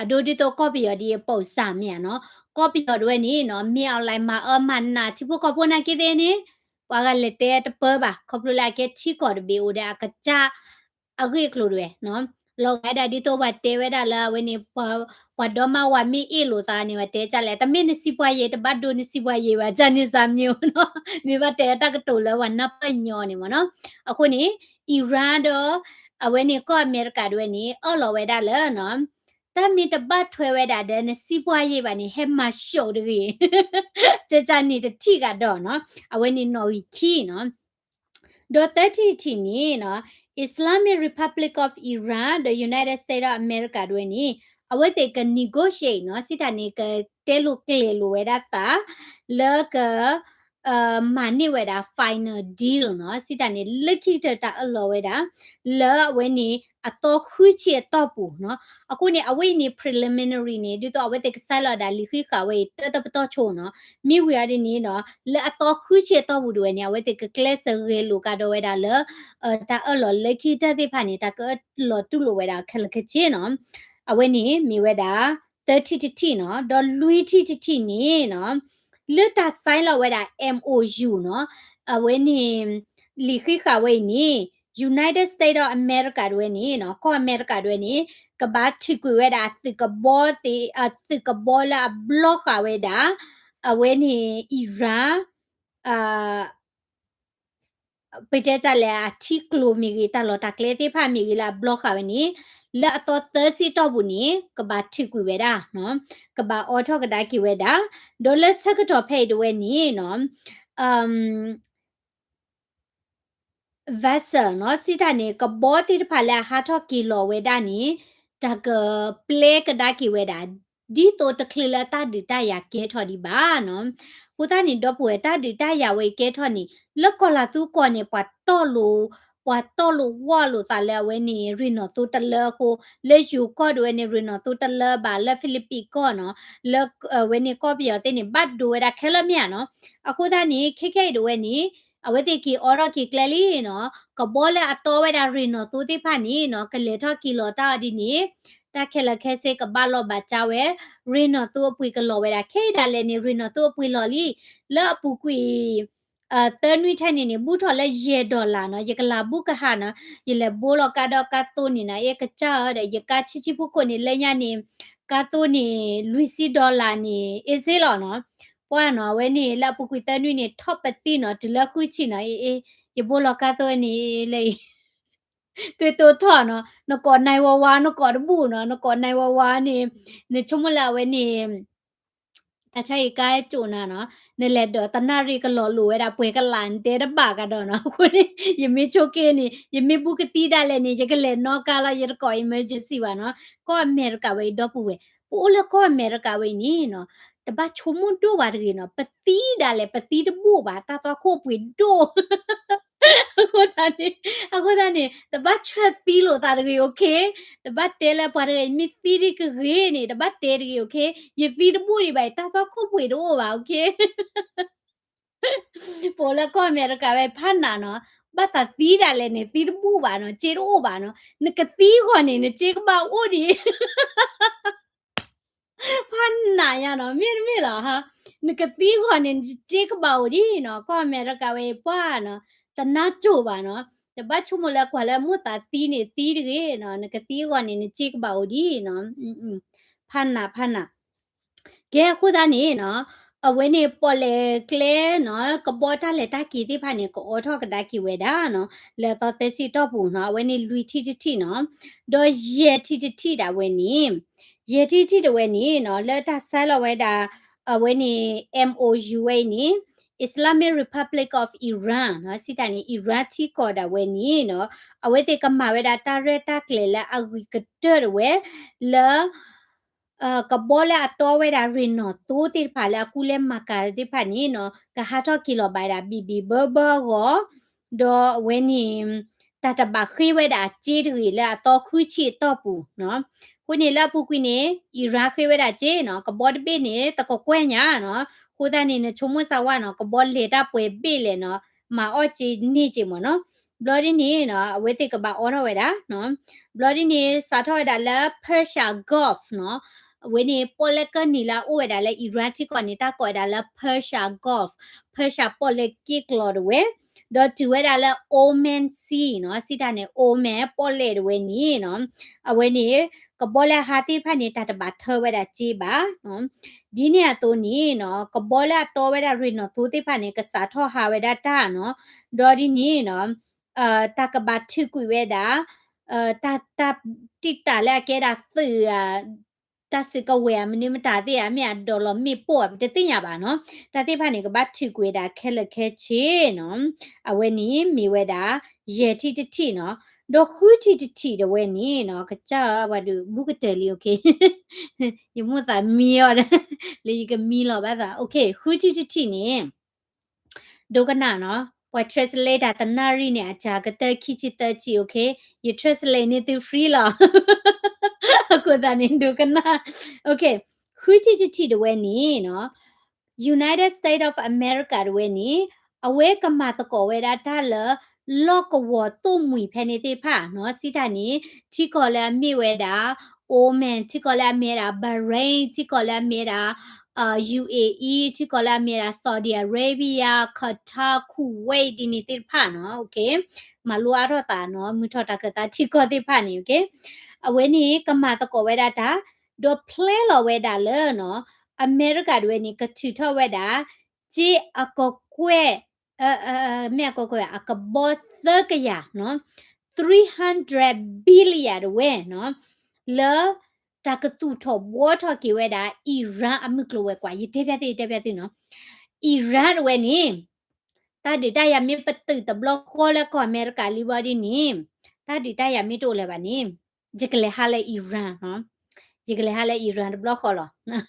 အဒိဒ်သိးကီၢ်ပယီၤဒ်အပိာ်စၢ်မ့ၢ်ဧါနီၤ, ကီၢ်ပယီၤတဝဲန့ၣ်နီၤ မ့ၢ်အီၤလဲၤမၤအၢမၤနးထံဖိကီၢ်ဖိနာ်က့သ့ၣ်န့ၣ် ပှၤဂၤလဲၤတဲတပၢဘၣ် ခီဖျိလၢအကဲထံကီၢ်တဘ့ၣ်အိၣ်ဒီးအကစၢ် အဂ့ၢ်အကျိၤတဝဲနီၤ, လီၤဂာ်ဒၣ်ဒ်သိးပှၤတဲဝဲဒၣ်လၢအဝဲန့ၣ် ပှၤဒီမါဝၤမ့ၢ်အ့ၣ်လိာ်သးန့ၣ် ပှၤတဲကၢ်လဲၣ် တမ့ၢ်နစံးပှၤယဲၢ် တဘၣ်ဒိနစံးပှၤယဲၢ်ဘၣ် ကၢ်န့ၣ်စၢ်မ့ၢ်ဧိၤနီၤ, မ့ၢ်ဘၣ်တဲတၢ်ကတိၤလၢပှၤနၢ်ပၢၢ်ညီန့ၣ်မ့ၢ်နီၤ. အဃိန့ၣ် Iran ဒီး အဝဲန့ၣ်ကီၢ်အမဲရကၤတဝဲန့ၣ် အၢၣ်လီၤဝဲဒၣ်လၢနီၤ တၢ်မ့ၢ်တဘၣ်ထွဲဝဲဒၣ်ဒီးနစံးပှၤယဲၢ်ဘၣ်န့ၣ် ဟဲမၤၡိးတဂ့ၤ ကၢ်န့ၣ်တထံၣ်ဂၤဒီးနီၤ, အဝဲန့ၣ်နီၣ်ဂံၢ်ခံနီၤ. ဒီးသၢထံၣ်တထံၣ်န့ၣ်နီၤ Islamic Republic of Iran ဒီး United States of America တဝဲန့ၣ် အဝဲသ့ၣ်က negotiate နီၤ စံးတၢ်န့ၣ် ကတဲလိာ်ကျဲၤလိာ်ဝဲဒၣ်သး လၢက မၤန့ၢ်ဝဲဒၣ် final deal နီၤ စံးတၢ်န့ၣ် လၢခံကတၢၢ်တၢ်အၢၣ်လီၤဝဲဒၣ် လၢအဝဲန့ၣ် အသီဃုဆံအတီၢ်ပူၤနီၤ. အဃိန့ၣ် အဝဲအံၤန့ၣ် preliminary န့ၣ် ဒ်သိးအဝဲသ့ၣ်ကစဲးလီၤဒၣ်လံာ်ဃံးဃာ်ဝဲအံၤ တၢတပတီၢ်ဆိနီၤ. မ့ၢ်ဝံၤအီၤဒ်န့ၣ်နီၤ လၢအသီဃုဆံအတီၢ်ပူၤတဝဲန့ၣ် အဝဲသ့ၣ်ကကျဲးစၢးဂဲၤလိာ်ကဒီးဝဲဒၣ်လၢ တၢ်အၢၣ်လီၤလၢခံကတၢၢ်သ့ၣ်တဖၣ်န့ၣ် တၢ်ကအၢၣ်လီၤတူၢ်လိာ်ဝဲဒၣ်ခဲလၢာ်ခဲဆ့နီၤ. အဝဲန့ၣ်မ့ၢ်ဝဲဒၣ် သၢထံၣ်တထံၣ်နီၤ. ဒီးလွံၢ်ထံၣ်တထံၣ်န့ၣ်နီၤ လၢတၢ် sign လီၤဝဲဒၣ် MOU နီၤ အဝဲန့ၣ် လံာ်ဃံးဃာ်ဝဲအံၤန့ၣ် United States of America တဝဲန့ၣ်နီၤ ကီၢ်အမဲရကၤတဝဲန့ၣ် ကဘၣ်ထံၣ်ကွံာ်ဝဲဒၣ်အသုးကဘီသ့ၣ် အသုးကဘီလၢအဘျီဃာ်ဝဲဒၣ် အဝဲန့ၣ် Iran ပတဲတၢ်လဲၣ် အထံကျိၤမ့ၢ်ဂ့ၤ တၢ်လီၢ်တၢ်ကျဲသ့ၣ်တဖၣ်မ့ၢ်ဂ့ၤလၢအဘျီဃာ်ဝဲန့ၣ် လၢအသီသၢဆံတီၢ်ပူၤန့ၣ် ကဘၣ်ထံၣ်ကွံာ်ဝဲဒၣ်နီၤ ကဘၣ်အိးထီၣ်ကဒါက့ၤဝဲဒၣ် ဒီးလၢဆၢကတီၢ်ဖဲအံၤတဝဲန့ၣ်နီၤ vessel နီၤ စံးတၢ်န့ၣ် ကဘီသ့ၣ်တဖၣ်လၢအဟးထီၣ်က့ၤလီၤဝဲဒၣ်န့ၣ် တၢ်ကပျဲကဒါက့ၤဝဲဒၣ် ဒ်သိးတချုးလၢတၢ်ဒုးတၢ်ယၤကဲထီၣ်ဒံးဘၣ်နီၤ. အဃိသတးန့ၣ် ဒီပုၢ်ဝဲၢ် တၢ်ဒုးတၢ်ယၤဝဲအံၤကဲထီၣ်န့ၣ် လၢကီၢ်လၤသူကီၢ်န့ၣ် ပှၤတီၢ်လိာ် ပှၤတီၢ်လိာ်ဝီလိာ်သးလၢအဝဲန့ၣ် ရ့ၣ်နီၣ်သိတလၢအဃိ လၢယိၤကီၢ်ဒၣ်ဝဲန့ၣ် ရ့ၣ်နီၣ်သိတလၢဘၣ် လၢဖံလံးပံးကီၢ်နီၤ လၢအဝဲန့ၣ်ကီၢ်ပယီၤသ့ၣ်န့ၣ် ဘၣ်ဒိဝဲဒၣ်ခဲလၢာ်မ့ၢ်ဧါနီၤ. အဃိသတးန့ၣ် ခဲခဲအံၤဒၣ်ဝဲန့ၣ် အဝဲသ့ၣ်က့ၤအိးထီၣ်က့ၤကျဲလံနီၤ ကဘီလၢအတီဝဲဒၣ်ရ့ၣ်နီၣ်သိသ့ၣ်တဖၣ်န့ၣ်နီၤ ကလဲၤထီၣ်က့ၤလီၤတၢ်အီၤဒ်န့ၣ် တၢ်ခဲလၢာ်ခဲဆ့ကဘၣ်လီၤဘၣ်ကၢဝဲ ရ့ၣ်နီၣ်သိအပှ့ၤကလီၤဝဲဒၣ် ခဲအံၤဒၣ်လဲာ်န့ၣ် ရ့ၣ်နီၣ်သိအပှ့ၤလီၤလံ လၢအပူၤကွံာ် သၢနွံထဲန့ၣ်န့ၣ် ဘူးထီၣ်လၢယဲၢ် dollar နီၤ ယကလၤဘူးကဟၣ်နီၤ ယလဲၤဘိလီၤကါဒီးကါသိန့ၣ်နီၤ အကစၢ်ဧၢဒီး ယကါဆံးဆံးဖိခိၣ်န့ၣ် လၢညါန့ၣ် ကါသိန့ၣ် လွံၢ်ဆံ dollar န့ၣ် အ့စ့လီၤနီၤ ပှၢ်နီၤ အဝဲန့ၣ် လၢအပူၤကွံာ်သၢနွံန့ၣ် ထီၣ်ပသံနီၤ တုၤလၢဃုဆံနီၤ အ့ အ့ ယဘိလီၤကါသိန့ၣ် လၢအံၤ သုတိၢ်ထီၣ်နီၤ နကိးနၢ်ဝါဝါ နကိးတဘူၣ်နီၤ နကိးနၢ်ဝါဝါန့ၣ် နဆိကမိၣ်လၢအဝဲန့ၣ် တၢ်ဆါဟံၣ်ကါကၠိၣ်နၤနီၤ နလဲၤဒိးသနၣ်ရံၣ်ကလီၤလိာ်ဝဲဒၣ်ပှဲၤကလး နတဲတဘၣ်ကဒီးနီၤ အဃိန့ၣ် ယမ့ၢ်ဆိက့န့ၣ် ယမ့ၢ်ဘူးကသံဒၣ်လဲာ်န့ၣ် ယကလဲၤနီၣ်ကါလီၤ ယတကိး emergency ဘၣ်နီၤ ကီၢ်အမဲရကၤဝဲအံၤဒီပုၢ်ဝဲၢ် ပအိၣ်လၢကီၢ်အမဲရကၤဝဲအံၤန့ၣ်နီၤ တဘၣ်ဆိကမိၣ်ဒိၣ်ဘၣ်တဂ့ၤနီၤ ပသံဒၣ်လဲာ် ပသံတဘူၣ်ဘၣ် တၢ်သွၣ်ခိၣ်ပှ့ၤဒိၣ် အဃိသတးန့ၣ် အဃိသတးန့ၣ် တဘၣ်ဆၢသံလိာ်သးတဂ့ၤ okay တဘၣ်တဲလၢပှၤတဂၤအံၤမ့ၢ်သံဒ်ကဂ့ၤန့ၣ် တဘၣ်တဲတဂ့ၤ okay ယသံတဘူၣ်ဒံးဘၣ်အံၤ တၢ်သွၣ်ခိၣ်ပှ့ၤတအိၣ်ဘၣ် okay ပအိၣ်လၢကီၢ်အမဲရကၤဝဲဖးနးနီၤ ဘၣ်သးသံဒၣ်လဲာ်န့ၣ် သံတဘူၣ်ဘၣ်နီၤ စ့တအိၣ်ဘၣ်နီၤ နကသံဂီၢ်န့ၣ် နစ့ကဘၣ်အိၣ်ဒံး ဖးနးညါနီၤ မ့တမ့ၢ်လီၤဟါ နကသံဂီၢ်န့ၣ် နစ့ကဘၣ်အိၣ်ဒံးနီၤ ကီၢ်အမဲရကၤဝဲအံၤပှၢ်နီၤ တနါစိၤဘၣ်နီၤ တဘၣ်ဆိကမိၣ်လၢကွၢ်လၢမိၢ်သးသံန့ၣ်သံတဂ့ၤနီၤ နကသံဂီၢ်န့ၣ် နစ့ကဘၣ်အိၣ်ဒံးနီၤ ဖးနး ဖးနး ကဲအဃိသတးန့ၣ်နီၤ အဝဲန့ၣ်ပီၣ်လဲၣ်ကျဲနီၤ ကဘီတၢ်လဲၤတၢ်က့ၤသ့ၣ်တဖၣ်န့ၣ် ကအိးထီၣ်ကဒါက့ၤဝဲဒၣ်နီၤ လၢအသီသၢဆံတီၢ်ပူၤနီၤ အဝဲန့ၣ်လွံၢ်ထံၣ်တထံၣ်နီၤ ဒီးယဲၢ်ထံၣ်တထံၣ်ဒၣ်ဝဲန့ၣ် ယဲၢ်ထံၣ်တထံၣ်ဒၣ်ဝဲန့ၣ်နီၤ လၢတၢ်ဆဲးလီၤဝဲဒၣ် အဝဲန့ၣ် MOU ဝဲအံၤန့ၣ် Islamic Republic of Iran နီၤ စံးတၢ်န့ၣ် Iran ထံကီၢ်ဒၣ်ဝဲန့ၣ်နီၤ အဝဲသ့ၣ်ကမၤဝဲဒၣ်တၢ်ရဲၣ်တၢ်ကျဲၤလၢအဂ့ၤကတၢၢ်ဒၣ်ဝဲ လၢ ကဘီလၢအတီဝဲဒၣ်ရ့ၣ်နီၣ်သိသ့ၣ်တဖၣ်လၢအကူလဲမၤကၤသ့ၣ်တဖၣ်န့ၣ်နီၤ ကဟးထီၣ်က့ၤလီၤဘၣ်ဝဲဒၣ်ဘံၣ်ဘံၣ်ဘၢဘၢအဂီၢ်, ဒီးအဝဲန့ၣ် တၢ်တဘၣ်ဃ့ဝဲဒၣ်အစ့တဂ့ၤလၢအသီဃုဆံအတီၢ်ပူၤနီၤ. အဃိန့ၣ်လၢအပူၤကွံာ်န့ၣ် အံရၣ်ဃ့ဝဲဒၣ်စ့နီၤ ကဘီတဘ့ၣ်န့ၣ် တကကွဲၢ်ညါနီၤ. အဃိသတးန့ၣ် နဆိကမိၣ်စၢ်ဝဲနီၤ ကဘီလဲၤတၢ်ပှဲၤဘ့ၣ်လဲၣ်နီၤ မၤအီၣ်စ့န့ၢ်စ့မ့ၢ်နီၤ. ဘျီဒ်န့ၣ်နီၤ အဝဲသ့ၣ်ကဘၣ်အိးထီၣ်ဝဲဒၣ်နီၤ. ဘျီဒ်န့ၣ် စးထီၣ်ဝဲဒၣ်လၢ Persia Gulf နီၤ. အဝဲန့ၣ် ပီၣ်လဲၣ်ကၢၢ်နံၤလၢအအိၣ်ဝဲဒၣ်လၢ အံရၣ်ထံကီၢ်န့ၣ် တၢ်ကိးဝဲဒၣ်လၢ Persia Gulf, Persia ပီၣ်လဲၣ်က့ၢ်ကျီၤတဝဲ, ဒီးတုၤဝဲဒၣ်လၢ Oman Sea နီၤ, စံးတၢ်န့ၣ် Oman ပီၣ်လဲၣ်တဝဲန့ၣ်နီၤ, အဝဲန့ၣ် ကဘီလၢအဟးသ့ၣ်တဖၣ်န့ၣ် တၢ်တဘၣ်ထၢဝဲဒၣ်စ့ဘၣ်နီၤ. ဒ်န့ၣ်အသိးန့ၣ်နီၤ ကဘီလၢအတီဝဲဒၣ်ရ့ၣ်နီၣ်သိသ့ၣ်တဖၣ်န့ၣ် ကစးထီၣ်ဟးဝဲဒၣ်တၢ်နီၤ, ဒီးဒ်န့ၣ်နီၤ တၢ်ကဘၣ်ထုးကွံာ်ဝဲဒၣ် တၢ် တၢ်တံာ်တာ်လၢအကဲဒၣ်သုး တၢ်စုကဝဲၤဧါ မနုၤမတၤသ့ၣ်ဧါ မ့ၢ်အဒီးလီၤမ့ၣ်ပိၢ်ဧါ ပတသ့ၣ်ညါဘၣ်နီၤ. တၢ်သ့ၣ်တဖၣ်န့ၣ် ကဘၣ်ထုးကွံာ်ဝဲဒၣ်ခဲလၢာ်ခဲဆ့နီၤ. အဝဲန့ၣ်မ့ၢ်ဝဲဒၣ် ယဲၢ်ထံၣ်တထံၣ်နီၤ. ဒီးဃုထံၣ်တထံၣ်တဝဲန့ၣ်နီၤ ကစၢ်ဝဲဒုး ဘူးကတၢၢ်လံ ယမိၢ်သးမံအီၤ လၢယကမံလီၤဘၣ်သး ဃုထံၣ်တထံၣ်န့ၣ် ဒိကနၣ်နီၤ, ပှၤ translate တၢ်တနၣ်ရံၣ်န့ၣ် အစှၤကတၢၢ်ခံဆံသၢဆံ ယ translate န့ၢ်သု free လီၤ. အဃိသတးန့ၣ် ဒိကနၣ်, ဃုထံၣ်တထံၣ်တဝဲန့ၣ်နီၤ United States of America တဝဲန့ၣ် အဝဲကမၤသကိးဝဲဒၣ်တၢ်လၢ လီၢ်ကဝီၤသိၣ်မှံၤဖဲန့ၣ်သ့ၣ်တဖၣ်နီၤ, စံးတၢ်န့ၣ် ထံကီၢ်လၢအမ့ၢ်ဝဲဒၣ် Oman, ထံကီၢ်လၢအမ့ၢ်ဝဲဒၣ် Bahrain, ထံကီၢ်လၢအမ့ၢ်ဝဲဒၣ် UAE, ထံကီၢ်လၢအမ့ၢ်ဝဲဒၣ် Saudi Arabia, Qatar, Kuwait ဒ်န့ၣ်သ့ၣ်တဖၣ်နီၤ, မၤလိအါထီၣ်သးနီၤ, မုၢ်ထီၣ်တၢ်ခၢၣ်သးထံကီၢ်သ့ၣ်တဖၣ်န့ၣ်, အဝဲန့ၣ် ကမၤသကိးဝဲဒၣ်တၢ်, ဒီး plan လီၤဝဲဒၣ်လၢနီၤ, အမဲရကၤတဝဲန့ၣ် ကထုးထီၣ်ဝဲဒၣ် စ့အကကွဲၢ် မ့ၢ်အကကွဲၢ် အကဘီသၢကယၤနီၤ, three hundred billion တဝဲနီၤ, လၢတၢ်ကသူၣ်ထီၣ်ဘှီထီၣ်က့ၤဝဲဒၣ် Iran အမုၢ်ကျိၤဝဲၤကွာ်, ယတဲဖျါသု ယတဲဖျါသုနီၤ, Iran တဝဲန့ၣ် တၢ်ဒုးတၢ်ယၤမ့ၢ်ပတုာ်တဘျီဃီလၢကီၢ်အမဲရကၤလံဘျီဒ်န့ၣ်, တၢ်ဒုးတၢ်ယၤမ့ၢ်တအိၣ်လၢၤဘၣ်န့ၣ်, ယကလဲၤဟးလၢ Iran နီၤ, ယကလဲၤဟးလၢ Iran တဘျီဃီလီၤ.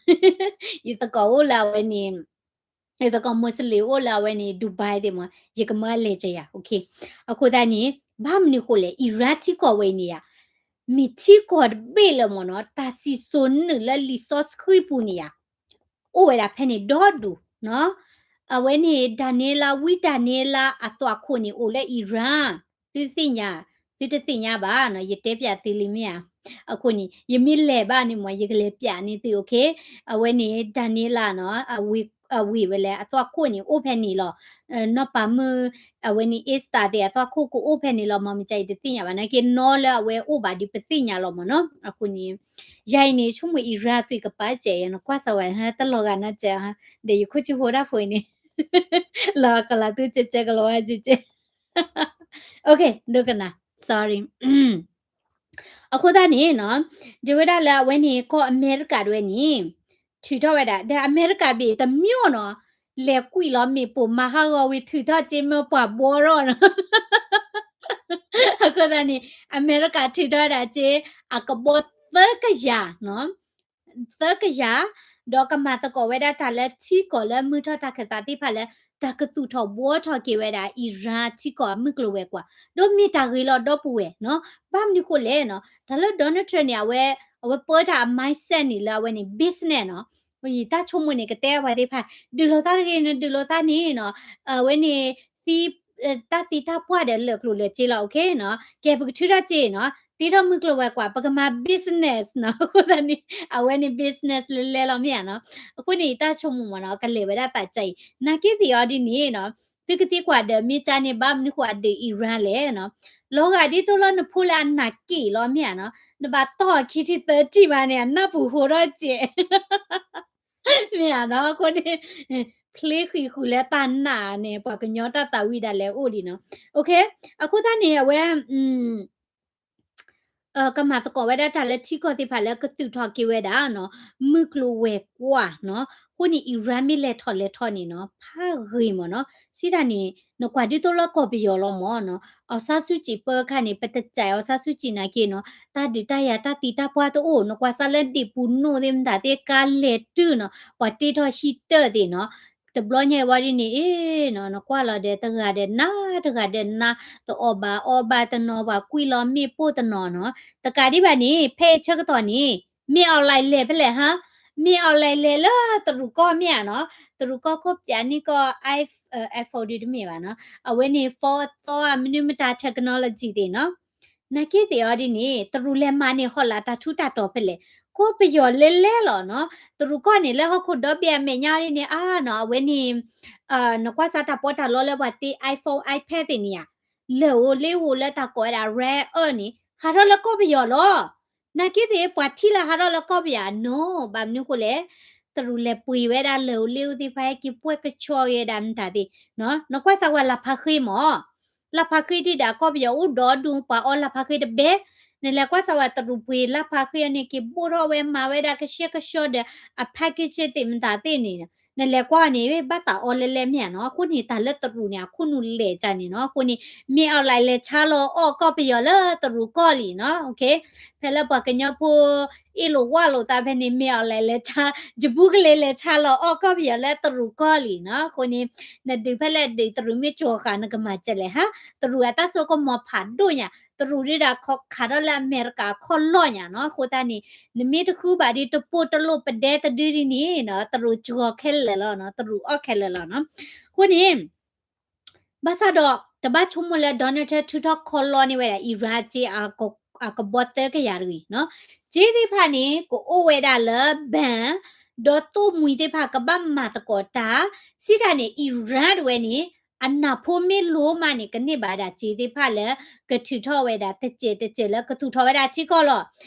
ယသကိးအိၣ်လၢအဝဲန့ၣ် ယသကိး Muslim အိၣ်လၢအဝဲန့ၣ် Dubai သ့ၣ်မး, ယကမၢလဲၤကယၤ, အဃိသတးန့ၣ် ဘၣ်မနုၤဃိလဲၣ် Iran ထံကီၢ်ဝဲအံၤန့ၣ်ယၤ, မ့ၢ်ထံကီၢ်တဘ့ၣ်လၢမ့ၢ်နီၤ တၢ်စံၣ်စိၤနုာ်လၢလံာ်စီဆှံပူၤန့ၣ်ယၤ, အိၣ်ဝဲဒၣ်ဖဲန့ၣ်ဒီဒူၣ်နီၤ, အဝဲန့ၣ် ဒၤနံးယ့လး ဝံဒၤနံးယ့လးအသွၣ်ခိၣ်န့ၣ်အိၣ်လၢ Iran, သုသ့ၣ်ညါ, သုတသ့ၣ်ညါဘၣ်နီၤ, ယတဲပျးသုလံမ့ၢ်ဧါ, အဃိန့ၣ် ယမ့ၢ်လဲၤဘၣ်န့ၣ်မ့ၢ် ယကလဲၤပျးန့ၢ်သု, အဝဲန့ၣ် ဒၤနံးယ့လးနီၤ အဝ့ၢ်ဝဲလဲၣ် အသွၣ်ခိၣ်န့ၣ်အိၣ်ဖဲန့ၣ်လီၤ, နီၢ်ပၤမုၣ် အဝဲန့ၣ် Esther သ့ၣ်အသွၣ်ခိၣ်ကအိၣ်ဖဲန့ၣ်လီၤ, မ့ၢ်မ့ၢ်ကဲအံၤတသ့ၣ်ညါဘၣ် နာ်က့နီၤလၢအဝဲအိၣ်ဘၣ်ဒီးပသ့ၣ်ညါလီၤမ့ၢ်နီၤ, အဃိန့ၣ် ယၤအံၤန့ၣ် ဆိကမိၣ် Iran သုးကပၤစဲးယၤ နကွၢ်စၢၤဝဲ တလီၤဂာ်နီတစဲး, ဒီးယခိၣ်ဆူဖိတၢ်ဖိအံၤန့ၣ် လီၤကလၤသူကဲကဲကလီၤဝဲကဲကဲ, ဒိကနၣ် sorry အဃိသတးန့ၣ်နီၤ, ဒ်ဝဲဒၣ်လၢအဝဲန့ၣ်ကီၢ်အမဲရကၤတဝဲန့ၣ် ထုးထီၣ်ဝဲဒၣ် ဒီးအမဲရကၤဘ့ၣ်တမံၤနီၤ, လဲၤကွံာ်လီၤမ့ၣ်ပိၢ်မၤဟးဂီၤဝံၤ ထုးထီၣ်စ့မ့ၢ်ပှၤဘှီထီၣ်နီၤ, အဃိသတးန့ၣ် အမဲရကၤထုးထီၣ်ဝဲဒၣ်စ့ အကဘီသၢကယၤနီၤ သၢကယၤ, ဒီးကမၤသကိးဝဲဒၣ်တၢ်လၢထံကီၢ်လၢမုၢ်ထီၣ်တၢ်ခၢၣ်သးသ့ၣ်တဖၣ် လၢတၢ်ကသူၣ်ထီၣ်ဘှီထီၣ်က့ၤဝဲဒၣ် Iran ထံကီၢ်အမုၢ်ကျိၤဝဲၤကွာ်, ဒီးမ့ၢ်တၢ်ဂ့ၤလီၤဒီပုၢ်ဝဲၢ်နီၤ, ဘၣ်မနုၤဃိလဲၣ်နီၤ, တၢ်လၢ Donald Trump န့ၣ် အဝဲ, အဝဲပၢတၢ်အ mindset န့ၣ် လၢအဝဲန့ၣ် business နီၤ, ယတၢ်ဆိကမိၣ်န့ၣ် ကတဲပှၤသ့ၣ်တဖၣ် ဒုးလိာ်သးတဂ့ၤန့ၣ် ဒုးလိာ်သးန့ၣ်နီၤ, အဝဲန့ၣ် သံ တၢ်သံတၢ်ပှၢ်ဒီးလၢာ်ကျိၤလၢာ်စ့လီၤ, ကဲ ပကထုးထီၣ်စ့နီၤ, တ့ထီၣ်မုၢ်ကျိၤဝဲၤကွာ် ပကမၤ business နီၤ, အဃိသတးန့ၣ် အဝဲန့ၣ် business လဲၤလဲၤလီၤမ့ၢ်ဧါနီၤ, အဃိန့ၣ် ယတၢ်ဆိကမိၣ်မ့ၢ်နီၤ ကလဲၤဝဲဒၣ်သးစၢ်အံၤ နာ်က့သ့ၣ်အီၤဒ်န့ၣ်နီၤ, သုကသံကွၢ်ဒီးမ့ၢ်ကန့ၣ် ဘၣ်မနုၤဃိအဒုး Iran လဲၣ်နီၤ, လီၤဂာ်ဒ်သိးလီၤနဖိလၢအနၢ်က့ၣ်လီၤမ့ၢ်ဧါနီၤ, နဘၣ်တီၢ်ခံထံၣ်သၢထံၣ်မးန့ၣ် အနၢ်ပူၤဟိထီၣ်စဲး မ့ၢ်ဧါနီၤ, အဃိန့ၣ် ဖျ့ဃံးဃုာ်လၢတၢ်နာ်န့ၣ် ပှၤကညီတၢ်သးဝံၣ်ဒၣ်လဲာ်အိၣ်ဒံးနီၤ, အဃိသတးန့ၣ် အဝဲ အ ကမၤသကိးဝဲဒၣ်တၢ်လၢထံကီၢ်သ့ၣ်တဖၣ်လၢကသုးထီၣ်က့ၤဝဲဒၣ်နီၤ မုၢ်ကျိၤဝဲၤကွာ်နီၤ. အဃိန့ၣ် Iran မ့ၢ်လဲၤထီၣ်လဲၤထီၣ်န့ၣ်နီၤ ဖးဂ့ၤမ့ၢ်နီၤ. စံးတၢ်န့ၣ် နကွၢ်ဒ်သိးလၢကီၢ်ပယီၤလီၤမ့ၢ်နီၤ. အောင်ဆန်းစုကြည်ပၢအခါန့ၣ် ပတစဲးအောင်ဆန်းစုကြည်နာ်က့နီၤ တၢ်ဒုးတၢ်ယၤတၢ်သံတၢ်ပှၢ်တအိၣ် နကွၢ်စးလၢဒံးပူၤနိၣ်သ့ၣ်မတၤသ့ၣ် ကါလဲၤတုၤနီၤ ပှၤတ့ထီၣ်ဟံၣ်တၢၢ်သ့ၣ်နီၤ. တဘျီညါအံၤဝံၤဒ်န့ၣ် အ့နီၤ နကွၢ်လီၤဒီးတဂၤဒီးနၤ တဂၤဒီးနၤ တအီၣ်ဘၣ်အီဘၣ်တနီၤ ပှၤကွံာ်လီၤမ့ၣ်ပိၢ်တနီၤနီၤ. တကးဒံးဘၣ်န့ၣ် ဖဲအံၤဆၢကတီၢ်န့ၣ် မ့ၢ် online လဲၤဖဲလဲၣ်ဟါ မ့ၢ် online လဲၤလၢတရူးကီၢ်မ့ၢ်ဧါနီၤ. တရူးကီၢ်ခိၣ်ပၠးန့ၢ်ကီၢ် iPhone ဒုးတမ့ၢ်ဘၣ်နီၤ အဝဲန့ၣ် phone သီအမနုၤမတၤ technology သ့ၣ်နီၤ. နာ်က့သ့ၣ်အီၤဒ်န့ၣ် တရူးလဲၤမၤန့ၢ်ဟီၣ်လာ်တၢ်ထူးတၢ်တီၤဖဲလဲၣ် ကီၢ်ပယီၤလဲၤလဲၤလီၤနီၤ. တရူးကီၢ်န့ၣ် လၢဟီၣ်ခိၣ်ဒီဘ့ၣ်အမဲာ်ညါဒ်န့ၣ် အါနီၤ အဝဲန့ၣ် နကွၢ်စးတၢ်ပီးတၢ်လီလၢပှၤတ့ iPhone iPad သ့ၣ်န့ၣ်ဧါ လၢၢ်ဧိၤလ့ဧိၤလၢတၢ်ကိးဝဲဒၣ် rare earth န့ၣ် ဟးထီၣ်လၢကီၢ်ပယီၤလီၤ. နာ်က့သ့ၣ် ပှၤထံၣ်လၢဟးထီၣ်လၢကီၢ်ပယီၤနီၤ ဘၣ်မနုၤဃိလဲၣ် တရူးလဲၤပှ့ၤဝဲဒၣ်လၢၢ်ဧိၤလ့ဧိၤသ့ၣ်တဖၣ် ဟဲက့ၤပှဲၤကဆှီဝဲဒၣ်မတၤသ့ၣ်နီၤ. နကွၢ်စးဝဲလၢ်ဖးဃ့မ့ၢ် လၢ်ဖးဃ့ဒ်ဒၣ်ကီၢ်ပယီၤအိၣ်ဒီဒူၣ် ပှၤအီလၢ်ဖးဃ့တဘဲ နလဲၤကွၢ်စးဝဲတရူးပှ့ၤလၢ်ဖးဃ့အီၤန့ၣ် က့ၤဘိၣ်ထီၣ်ဝဲမၤဝဲဒၣ်ကဆှဲကဆှီဒီး အ package သ့ၣ်မတၤသ့ၣ်န့ၣ် နလဲၤကွၢ်န့ၣ် ဘၣ်သးအီလဲလဲမ့ၢ်ဧါနီၤ. အဃိန့ၣ် တၢ်လၢတရူးန့ၣ် အခိၣ်နူာ်လဲၢ်ကၢ်န့ၣ်နီၤ. အဃိန့ၣ် မ့ၢ် online လဲၤဆါလီၤအီၣ်ကီၢ်ပယီၤလၢတရူးကီၢ်လံနီၤ. ဖဲလၢပှၤကညီဖိ အ့ၣ်လိာ်ဝၣ်လိာ်သးဖဲန့ၣ် မ့ၢ် online လဲၤဆါ ယဘူးကလဲၤလဲၤဆါလီၤအီၣ်ကီၢ်ပယီၤလၢတရူးကီၢ်လံနီၤ. အဃိန့ၣ် နဒုးဖဲလဲၣ်ဒုး တရူးမ့ၢ်ကၠီၤဃာ် နကမၤစဲလဲၣ်ဟါ. တရူးအတၢ်စိကမီၤဖးဒိၣ်ညါ တရူးဒ်ဒၣ်ခးထီၣ်လၢအမဲရကၤခီၣ်လီၢ်ညါနီၤ. အဃိသတးန့ၣ် နမ့ၢ်တဃုဘၣ်ဒ် တပိၢ်တလိၣ်ပဒဲတဒုဒ်န့ၣ်နီၤ တရူးကၠီၤခဲလၢာ်လီၤနီၤ တရူးအီၣ်ခဲလၢာ်လီၤနီၤ. အဃိန့ၣ် ဘၣ်ဆၣ်ဒီး တဘၣ်ဆိကမိၣ်လၢ Donald Trump ထုးထီၣ်ခီလီန့ၢ်ဝဲဒၣ် Iran အစ့ အကဘီသၢကယၤတဂ့ၤနီၤ. စ့သ့ၣ်တဖၣ်န့ၣ် ကအိၣ်ဝဲဒၣ်လၢ ban ဒီးသိၣ်မှံၤသ့ၣ်တဖၣ်ကဘၣ်မၤသကိးတၢ် စံးတၢ်န့ၣ် Iran တဝဲန့ၣ် အနၢ်ဖိမ့ၢ်လိၤမးန့ၣ် ကန့ၢ်ဘၣ်ဒၣ်စ့သ့ၣ်တဖၣ်လၢ ကထုးထီၣ်ဝဲဒၣ်တစဲးတစဲးလၢကသူၣ်ထီၣ်ဝဲဒၣ်ထံကီၢ်လီၤ.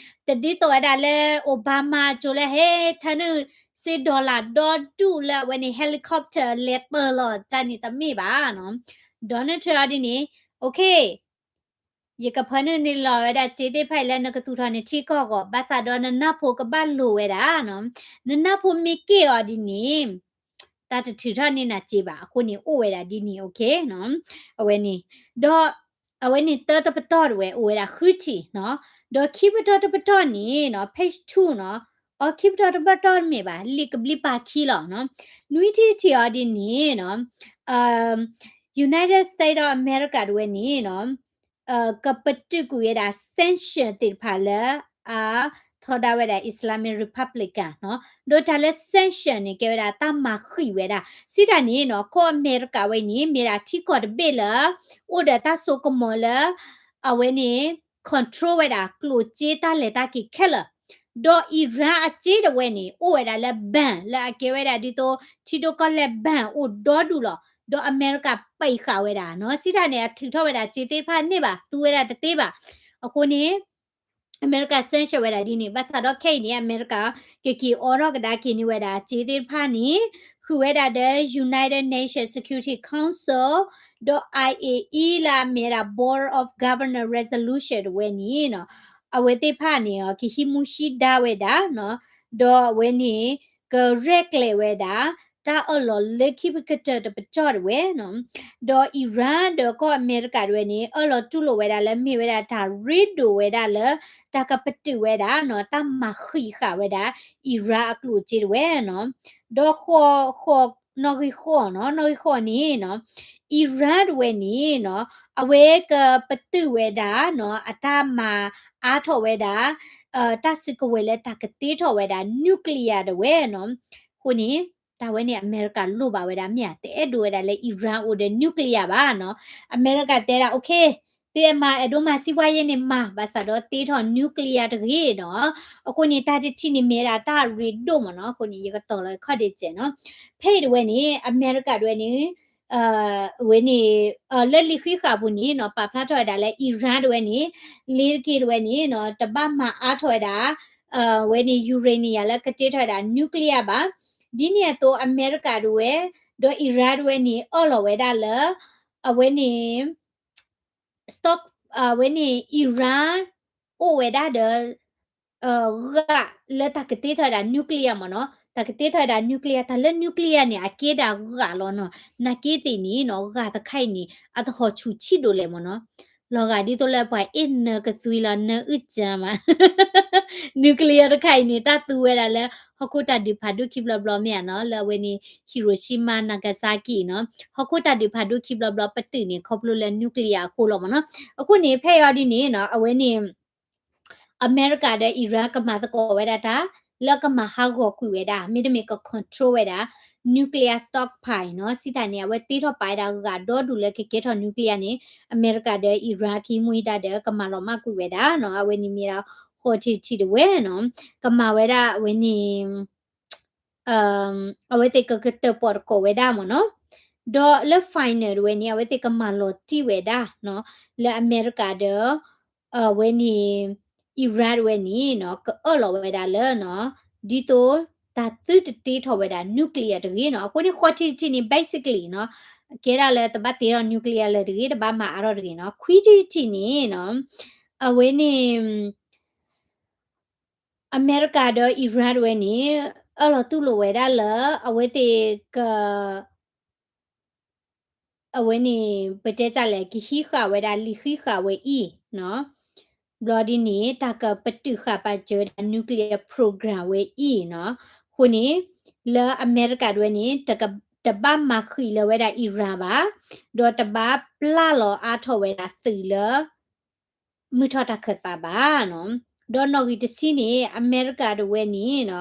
တဒ်သိးဝဲဒၣ်လၢ Obama အစိၤလၢဟဲထၢနုာ် စ့ dollar ဒီဒူၣ်လၢအဝဲန့ၣ် helicopter လဲၤပၢၢ်လီၤတၢ်န့ၣ်တမ့ၢ်ဘၣ်နီၤ. Donald Trump အီၤဒ်န့ၣ် okay ယကဖၢနုာ်န့ၢ်လီၤဝဲဒၣ်စ့သ့ၣ်တဖၣ်အံၤလၢနကသူၣ်ထီၣ်န့ၢ်ထံကီၢ်အဂီၢ် ဘၣ်ဆၣ်ဒီးနနၢ်ဖိကဘၣ်လိၤဝဲဒၣ်နီၤ. နနၢ်ဖိမ့ၢ်က့ၣ်အီၤဒ်န့ၣ် တၢ်တထုးထီၣ်န့ၢ်နၤစ့ဘၣ်. အဃိန့ၣ်အိၣ်ဝဲဒၣ်ဒ်န့ၣ် okay နီၤ. အဝဲန့ၣ် ဒီး အဝဲန့ၣ်တၢတပတီၢ်တဝဲ အိၣ်ဝဲဒၣ်ဃုထံၣ်နီၤ. ဒီးခံပတီၢ်တပတီၢ်န့ၣ်နီၤ page two နီၤ. အခံပတီၢ်တပတီၢ်တမ့ၢ်ဘၣ် လံာ်ကဘျံးပၤခံလီၤနီၤ. နွံထံၣ်တထံၣ်အီၤဒ်န့ၣ်နီၤ United States of America တဝဲန့ၣ်နီၤ ကပတုာ်ကွံာ်ဝဲဒၣ် sanction သ့ၣ်တဖၣ်လၢ အထီဒါဝဲဒၣ် Islamic Republic နီၤ. ဒီးတၢ်လၢ sanction န့ၣ် ကဲဝဲဒၣ်တၢ်မၤဃံးဝဲဒၣ် စံးတၢ်န့ၣ်နီၤ ကီၢ်အမဲရကၤဝဲန့ၣ် မ့ၢ်ဒၣ်ထံကီၢ်တဘ့ၣ်လၢ အိၣ်ဒီးတၢ်စိကမီၤလၢ အဝဲန့ၣ် control ဝဲဒၣ်ကျိၣ်စ့တၢ်လဲၤတၢ်က့ၤခဲလၢာ် ဒီး Iran အစ့တဝဲန့ၣ် အိၣ်ဝဲဒၣ်လၢ ban လၢအကဲဝဲဒၣ်ဒ်သိး ထံဒိၣ်ကီၢ်လဲၢ် ban အိၣ်ဒီဒူၣ်လီၤ. ဒီးအမဲရကၤပံးဃာ်ဝဲဒၣ်နီၤ စံးတၢ်န့ၣ် အထုးထီၣ်ဝဲဒၣ်စ့သ့ၣ်တဖၣ်န့ၢ်ဘၣ် သူဝဲဒၣ်တသ့ဘၣ်. အဃိန့ၣ် အမဲရကၤ sanction ဝဲဒၣ်ဒ်န့ၣ် ဘၣ်ဆၣ်ဒီးခဲအံၤန့ၣ် အမဲရကၤ ကက့ၤအိးထီၣ်ကဒါက့ၤန့ၢ်ဝဲဒၣ်စ့သ့ၣ်တဖၣ်န့ၣ် ဃုာ်ဝဲဒၣ်ဒီး United Nations Security Council ဒီး IAE လၢအမ့ၢ်ဝဲဒၣ် Board of Governor Resolution တဝဲန့ၣ်နီၤ အဝဲသ့ၣ်တဖၣ်န့ၣ် ကဟံးမူဟံးဒါဝဲဒၣ်နီၤ ဒီးအဝဲန့ၣ် ကရဲၣ်ကျဲၤဝဲဒၣ် တၢ်အၢၣ်လီၤလၢခံကတၢၢ်တပတီၢ်တဝဲနီၤ ဒီး Iran ဒီးကီၢ်အမဲရကၤတဝဲန့ၣ် အၢၣ်လီၤတူၢ်လိာ်ဝဲဒၣ်လၢမ့ၢ်ဝဲဒၣ်တၢ်ရ့ဒိၣ်ဝဲဒၣ်လၢ တၢ်ကပတုာ်ဝဲဒၣ်နီၤ တၢ်မၤဃံးဃာ်ဝဲဒၣ် Iran အကျိၣ်စ့တဝဲနီၤ ဒီးဃိး ဃိး နီၣ်ဂံၢ်ဃိးနီၤ နီၣ်ဂံၢ်ဃိးန့ၣ်နီၤ Iran တဝဲန့ၣ်နီၤ အဝဲကပတုာ်ဝဲဒၣ်နီၤ အတၢ်မၤအါထီၣ်ဝဲဒၣ် တၢ်စုကဝဲၤလၢတၢ်ကတ့ထီၣ်ဝဲဒၣ် nuclear တဝဲနီၤ အဃိန့ၣ် တၢ်ဝဲန့ၣ် အမဲရကၤလိၣ်ဘၣ်ဝဲဒၣ်မ့ၢ်ဧါ တအဲၣ်ဒိးဝဲဒၣ်လၢ Iran အိၣ်ဒီး nuclear ဘၣ်နီၤ အမဲရကၤတဲဒၣ် okay သုအဲၣ်မၤအဲၣ်ဒိးမၤစံးပှၤယဲန့ၣ်မၤ ဘၣ်ဆၣ်ဒီးတ့ထီၣ် nuclear တဂ့ၤနီၤ အဃိန့ၣ် တၢ်တထံၣ်န့ၣ်မ့ၢ်ဒၣ်တၢ်ရ့ဒိၣ်မ့ၢ်နီၤ အဃိန့ၣ် ယကတီၤလီၤခီၣ်ဒ့စဲးနီၤ ဖဲအံၤတဝဲန့ၣ် အမဲရကၤတဝဲန့ၣ် ဝဲန့ၣ် လၢလံာ်ဃံးဃာ်ပူၤန့ၣ်နီၤ ပာ်ဖျါထီၣ်ဝဲဒၣ်လၢ Iran တဝဲန့ၣ် လ့ၤတက့ၤတဝဲန့ၣ်နီၤ တဘၣ်မၤအါထီၣ်ဝဲဒၣ် ဝဲန့ၣ် uranium လၢကတ့ထီၣ်ဝဲဒၣ် nuclear ဘၣ်. ဒ်န့ၣ်အသိး အမဲရကၤတဝဲ ဒီး Iran တဝဲန့ၣ် အၢၣ်လီၤဝဲဒၣ်လၢ အဝဲန့ၣ် stock အဝဲန့ၣ် Iran အိၣ် အိၣ်ဝဲဒၣ်ဒီး ဂာ်လၢတၢ်ကတ့ထီၣ်ဝဲဒၣ် nuclear မ့ၢ်နီၤ, တၢ်ကတ့ထီၣ်ဝဲဒၣ် nuclear, တၢ်လၢ nuclear န့ၣ် အကဲဒၣ်ဂာ်လီၤနီၤ, နာ်က့သ့ၣ်န့ၣ်နီၤ ဂာ်တခါအံၤန့ၣ် အတဟီၣ်ဆူၣ်ဆံးဒိၣ်လဲၣ်မ့ၢ်နီၤ, လီၤဂာ်ဒ်သိးလၢပှၤအ့ၣ်နၢကသွံလီၤ နၢအုၣ်ကၢမး nuclear တခါအံၤန့ၣ် တၢ်သူဝဲဒၣ်လၢ ဟီၣ်ခိၣ်တၢ်ဒုးဖးဒိၣ်ခံဘျီဘျီမ့ၢ်ဧါနီၤ, လၢအဝဲန့ၣ် Hiroshima Nagasaki နီၤ, ဟီၣ်ခိၣ်တၢ်ဒုးဖးဒိၣ်ခံဘျီဘျီပတုာ်န့ၣ် ခီဖျိလၢ nuclear အဃိလီၤမ့ၢ်နီၤ, အဃိန့ၣ် ဖဲအံၤဒ်န့ၣ်နီၤ အဝဲန့ၣ် အမဲရကၤဒီး Iran ကမၤသကိးဝဲဒၣ်တၢ် လၢကမၤဟးဂီၤကွံာ်ဝဲဒၣ် မ့တမ့ၢ်က control ဝဲဒၣ် nuclear stockpile နီၤ, စံးတၢ်န့ၣ် အဝဲတ့ထီၣ်ပာ်ဝဲဒၣ်ဂာ်ဒီဒူၣ်လၢကကဲထီၣ် nuclear န့ၣ် အမဲရကၤဒီး Iran ခံမူဟံးတၢ်ဒီး ကမၤလီၤမၢ်ကွံာ်ဝဲဒၣ်နီၤ, အဝဲန့ၣ်မ့ၢ်ဒၣ် ဃီထံထံတဝဲနီၤ, ကမၤဝဲဒၣ်အဝဲန့ၣ် အဝဲသ့ၣ်ကကတၢၢ်ပီၣ်တကိးဝဲဒၣ်မ့ၢ်နီၤ, ဒီးလၢ final တဝဲန့ၣ် အဝဲသ့ၣ်ကမၤလီၤတံၢ်ဝဲဒၣ်နီၤ, လၢအမဲရကၤဒီး အဝဲန့ၣ် Iran တဝဲန့ၣ်နီၤ ကအၢၣ်လီၤဝဲဒၣ်လၢနီၤ ဒ်သိးတၢ်သုတတ့ထီၣ်ဝဲဒၣ် nuclear တဂ့ၤနီၤ, အဃိန့ၣ် ဃီထံထံန့ၣ် basically နီၤ ကဲဒၣ်လၢတဘၣ်တ့ထီၣ် nuclear လၢၤတဂ့ၤ, တဘၣ်မၤအါထီၣ်တဂ့ၤနီၤ, ခွံထံထံန့ၣ်နီၤ အဝဲန့ၣ် အမဲရကၤဒီး Iran တဝဲန့ၣ် အၢၣ်လီၤတူၢ်လိာ်ဝဲဒၣ်လၢ အဝဲသ့ၣ်က အဝဲန့ၣ် ပတဲတၢ်လဲၣ် ကဟံးဃာ်ဝဲဒၣ် လံာ်ဃံးဃာ်ဝဲအံၤနီၤ, ဘျီဒ်န့ၣ် တၢ်ကပတုာ်ဃာ်ပာ်စၢၤဝဲဒၣ် nuclear program ဝဲအံၤနီၤ, အဃိန့ၣ် လၢအမဲရကၤတဝဲန့ၣ် တက တဘၣ်မၤဃံးလၢၤဝဲဒၣ် Iran ဘၣ်, ဒီးတဘၣ်ပျၢ်လီၤအါထီၣ်ဝဲဒၣ်သုးလၢ မုၢ်ထီၣ်တၢ်ခၢၣ်သးဘၣ်နီၤ, ဒီးနီၣ်ဂံၢ်တဆံန့ၣ် အမဲရကၤတဝဲန့ၣ်နီၤ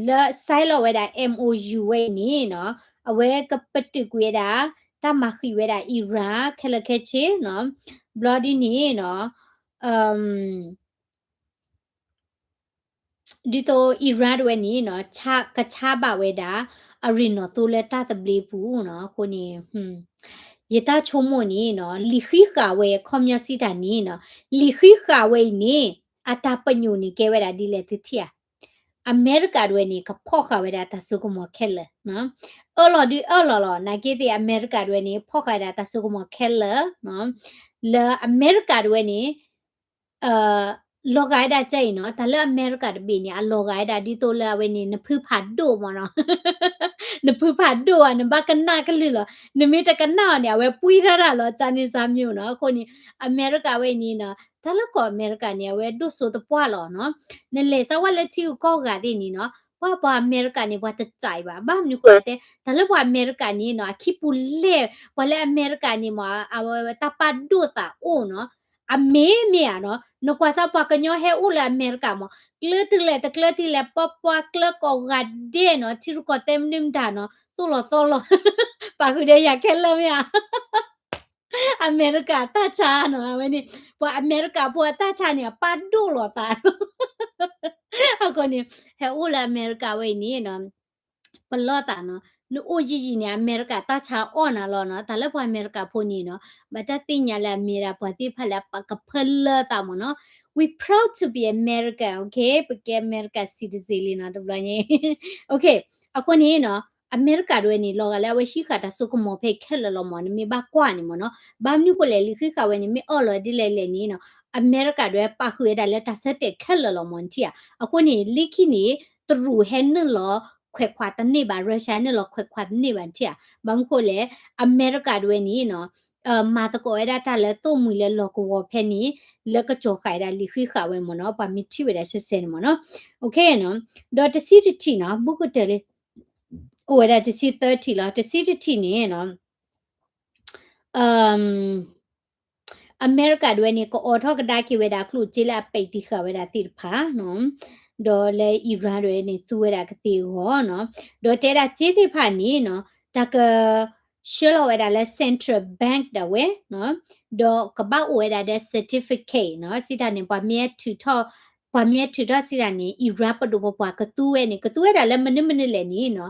လၢ sign လီၤဝဲဒၣ် MOU ဝဲအံၤန့ၣ်နီၤ အဝဲကပတုာ်ကွံာ်ဝဲဒၣ် တၢ်မၤဃံးဝဲဒၣ် Iran ခဲလၢာ်ခဲဆ့နီၤ, ဘျီဒ်န့ၣ်နီၤ ဒ်သိး Iran တဝဲန့ၣ်နီၤ ကဆါဘၣ်ဝဲဒၣ် အရ့ၣ်နီၣ်သိလၢတၢ်သဘျ့ပူၤနီၤ, အဃိန့ၣ် ယတၢ်ဆိကမိၣ်န့ၣ်နီၤ လံာ်ဃံးဃာ်ဝဲ ခီပညီစံးတၢ်န့ၣ်နီၤ လံာ်ဃံးဃာ်ဝဲအံၤန့ၣ် အတၢ်ပညိၣ်န့ၣ်ကဲဝဲဒၣ်ဒ်လဲၣ်သုထံၣ်ဧါ, အမဲရကၤတဝဲန့ၣ် ကဖီၣ်ဃာ်ဝဲဒၣ်တၢ်စိကမီၤခဲလၢာ်, အၢၣ်လီၤဒုးအၢၣ်လီၤလီၤ နာ်က့သ့ၣ်အမဲရကၤတဝဲန့ၣ် ဖီၣ်ဃာ်ဝဲဒၣ်တၢ်စိကမီၤခဲလၢာ်, လၢအမဲရကၤတဝဲန့ၣ် လီၤဂာ်ဝဲဒၣ်ကဲအံၤနီၤ, တၢ်လၢအမဲရကၤတဘ့ၣ်န့ၣ် အလီၤဂာ်ဝဲဒၣ်ဒ်သိးလၢအဝဲန့ၣ် နဖုဖးဒိၣ်မ့ၢ်နီၤ, နဖုဖးဒိၣ်ဧါ နဘၣ်ကနၣ်ကလုၢ်လီၤ, နမ့ၢ်တကနၣ်အီၤန့ၣ် အဝဲပှံထီၣ်တၢ်လီၤ ကန့ၣ်စၢ်မ့ၢ်နီၤ, အဃိန့ၣ် အမဲရကၤဝဲအံၤန့ၣ်နီၤ တၢ်လၢကီၢ်အမဲရကၤန့ၣ် အဝဲဒိၣ်စိတပှၢ်လီၤနီၤ, နလဲၤစးဝဲလၢထံဂုၤကီၢ်ဂၤသ့ၣ်န့ၣ်နီၤ ပှၤပှၤအမဲရကၤန့ၣ် ပှၤတစဲးဘၣ်, ဘၣ်မနုၤဃိတဲ တၢ်လၢပှၤအမဲရကၤန့ၣ်နီၤ အခံပူၤလဲၢ် ပှၤလၢအမဲရကၤန့ၣ်မ့ၢ် အဝဲတၢ်ပာ်ဒိၣ်သးအိၣ်နီၤ အမ့ၢ်မ့ၢ်ဧါနီၤ, နကွၢ်စၢ်ပှၤကညီဟဲအိၣ်လၢအမဲရကၤမ့ၢ် ကျၢၤတုၤလဲၣ်တကျၢၤတုၤလဲၣ် ပှၤပှၤကျၢၤကိးဂၤဒဲးနီၤ ထံရူၢ်ကီၢ်သဲးမနုၤမတၤနီၤ သိၣ်လီၤသီလီၤ ပာ်ဃုာ်ဒီးယၤခဲလၢာ်မ့ၢ်ဧါ အမဲရကၤတၢ်ဆါနီၤ အဝဲန့ၣ် ပှၤအမဲရကၤဖိအတၢ်ဆါန့ၣ် အပာ်ဒိၣ်လီၤသး အဃိန့ၣ် ဟဲအိၣ်လၢအမဲရကၤဝဲအံၤန့ၣ်နီၤ ပလီၢ်သးနီၤ နအိၣ်ယံာ်ယံာ်န့ၣ် အမဲရကၤတၢ်ဆါအီၣ်နၤလီၤနီၤ, တၢ်လၢပှၤအမဲရကၤဖိန့ၣ်နီၤ ဘၣ်တၢ်သ့ၣ်ညါလၢအမ့ၢ်ဒၣ်ပှၤသ့ၣ်တဖၣ်လၢအပာ်ကဖၢလၢၢ်သးမ့ၢ်နီၤ, we proud to be American, okay, ပကဲ American citizen လံနီၤ တဘျီညါ okay, အဃိန့ၣ်နီၤ အမဲရကၤတဝဲန့ၣ် လီၤဂာ်လၢအဝဲဟံးဃာ်တၢ်စိကမီၤဖဲခဲလၢာ်လီၤမ့ၢ် နမ့ၢ်ဘၣ်ကွၢ်န့ၣ်မ့ၢ်နီၤ, ဘၣ်မနုၤဃိလဲၣ် လံာ်ဃံးဃာ်ဝဲန့ၣ် မ့ၢ်အၢၣ်လီၤဒ်လဲၣ်လဲၣ်န့ၣ်နီၤ အမဲရကၤတဝဲပာ်ဃုာ်ဝဲဒၣ်လၢတၢ်ဆၢတဲာ်ခဲလၢာ်လီၤမ့ၢ်နထံၣ်ဧါ, အဃိန့ၣ် လၢခံန့ၣ် တရူးဟဲနုာ်လီၤခွဲးခွါတန့ၢ်ဘၣ် Russia ဟဲနုာ်လီၤခွဲးခွါတန့ၢ်ဘၣ်နထံၣ်ဧါ, ဘၣ်မနုၤဃိလဲၣ် အမဲရကၤတဝဲန့ၣ်နီၤ မၤသကိးဝဲဒၣ်တၢ်လၢသိၣ်မှံၤလၢလီၢ်ကဝီၤဖဲန့ၣ် လၢကစီၤဃာ်ဝဲဒၣ်လံာ်ဃံးဃာ်ဝဲမ့ၢ်နီၤ ပှၤမ့ၢ်ထံၣ်ဝဲဒၣ်ဆဲဆဲန့ၣ်မ့ၢ်နီၤ, ဒီးတဆံတထံၣ်နီၤ ဘူးကတၢၢ်လံ အိၣ်ဝဲဒၣ်တဆံသၢထံၣ်လီၤ တဆံတထံၣ်န့ၣ်နီၤ အမဲရကၤတဝဲန့ၣ် ကအိးထီၣ်ကဒါက့ၤဝဲဒၣ်ကျိၣ်စ့လၢအပဲာ်တံာ်ဃာ်ဝဲဒၣ်သ့ၣ်တဖၣ်နီၤ, ဒီးလၢ Iran တဝဲန့ၣ် သူဝဲဒၣ်ကသ့အဂီၢ်နီၤ, ဒီးတဲဒၣ်စ့သ့ၣ်တဖၣ်န့ၣ်နီၤ တၢ်က ဆှၢလီၤဝဲဒၣ်လၢ central bank ဒၣ်ဝဲနီၤ, ဒီးကဘၣ်အိၣ်ဝဲဒၣ်ဒီး certificate နီၤ, စံးတၢ်န့ၣ် ပှၤမ့ၢ်ထုးထီၣ် ပှၤမ့ၢ်ထုးထီၣ်စံးတၢ်န့ၣ် Iran ပဒိၣ်ပပှၢ်ကသူဝဲန့ၣ် ကသူဝဲဒၣ်လၢမနုၤမနုၤလဲၣ်န့ၣ်နီၤ,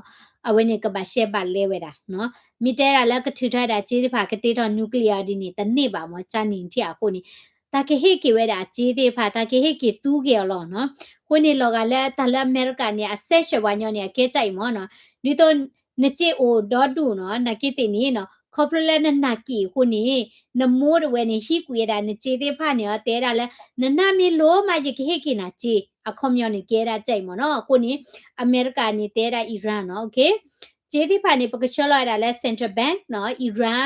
အဝဲန့ၣ်ကဘၣ်ရှဲဘၣ်လဲဝဲဒၣ်နီၤ, မ့ၢ်တဲဒၣ်လၢကထုးထီၣ်ဝဲဒၣ်စ့သ့ၣ်တဖၣ်ကတ့ထီၣ် nuclear ဒ်န့ၣ် တန့ၢ်ဘၣ်မ့ၢ်ကန့ၣ်ထံၣ်အဃိန့ၣ် တၢ်ကဟ့ၣ်က့ၤဝဲဒၣ်အစ့သ့ၣ်တဖၣ် တၢ်ကဟ့ၣ်က့ၤသူက့ၤအီၤလီၤနီၤ, အဃိန့ၣ်လီၤဂာ်လၢတၢ်လၢအမဲရကၤန့ၣ် အစဲးဆှၢပှၤညီန့ၣ် အကဲစၢ်အံၤမ့ၢ်နီၤ, ဒ်သိး နစ့အိၣ်ဒီဒူၣ်နီၤ နာ်က့သ့ၣ်န့ၣ်နီၤ ခီဖျိလၢနနာ်က့ၤအဃိန့ၣ် နမိၢ်တဝဲန့ၣ် ဟံးကွံာ်ဝဲဒၣ်နစ့သ့ၣ်တဖၣ်န့ၣ် တဲဒၣ်လၢ နနာ်မ့ၢ်လိၤမး ယကဟ့ၣ်က့ၤနၤစ့ အခီပညီန့ၣ် ကဲဒၣ်စဲအံၤမ့ၢ်နီၤ. အဃိန့ၣ် အမဲရကၤန့ၣ် တဲဒၣ် Iran နီၤ, စ့သ့ၣ်တဖၣ်န့ၣ် ပကဆှၢလီၤဝဲဒၣ်လၢ central bank နီၤ, Iran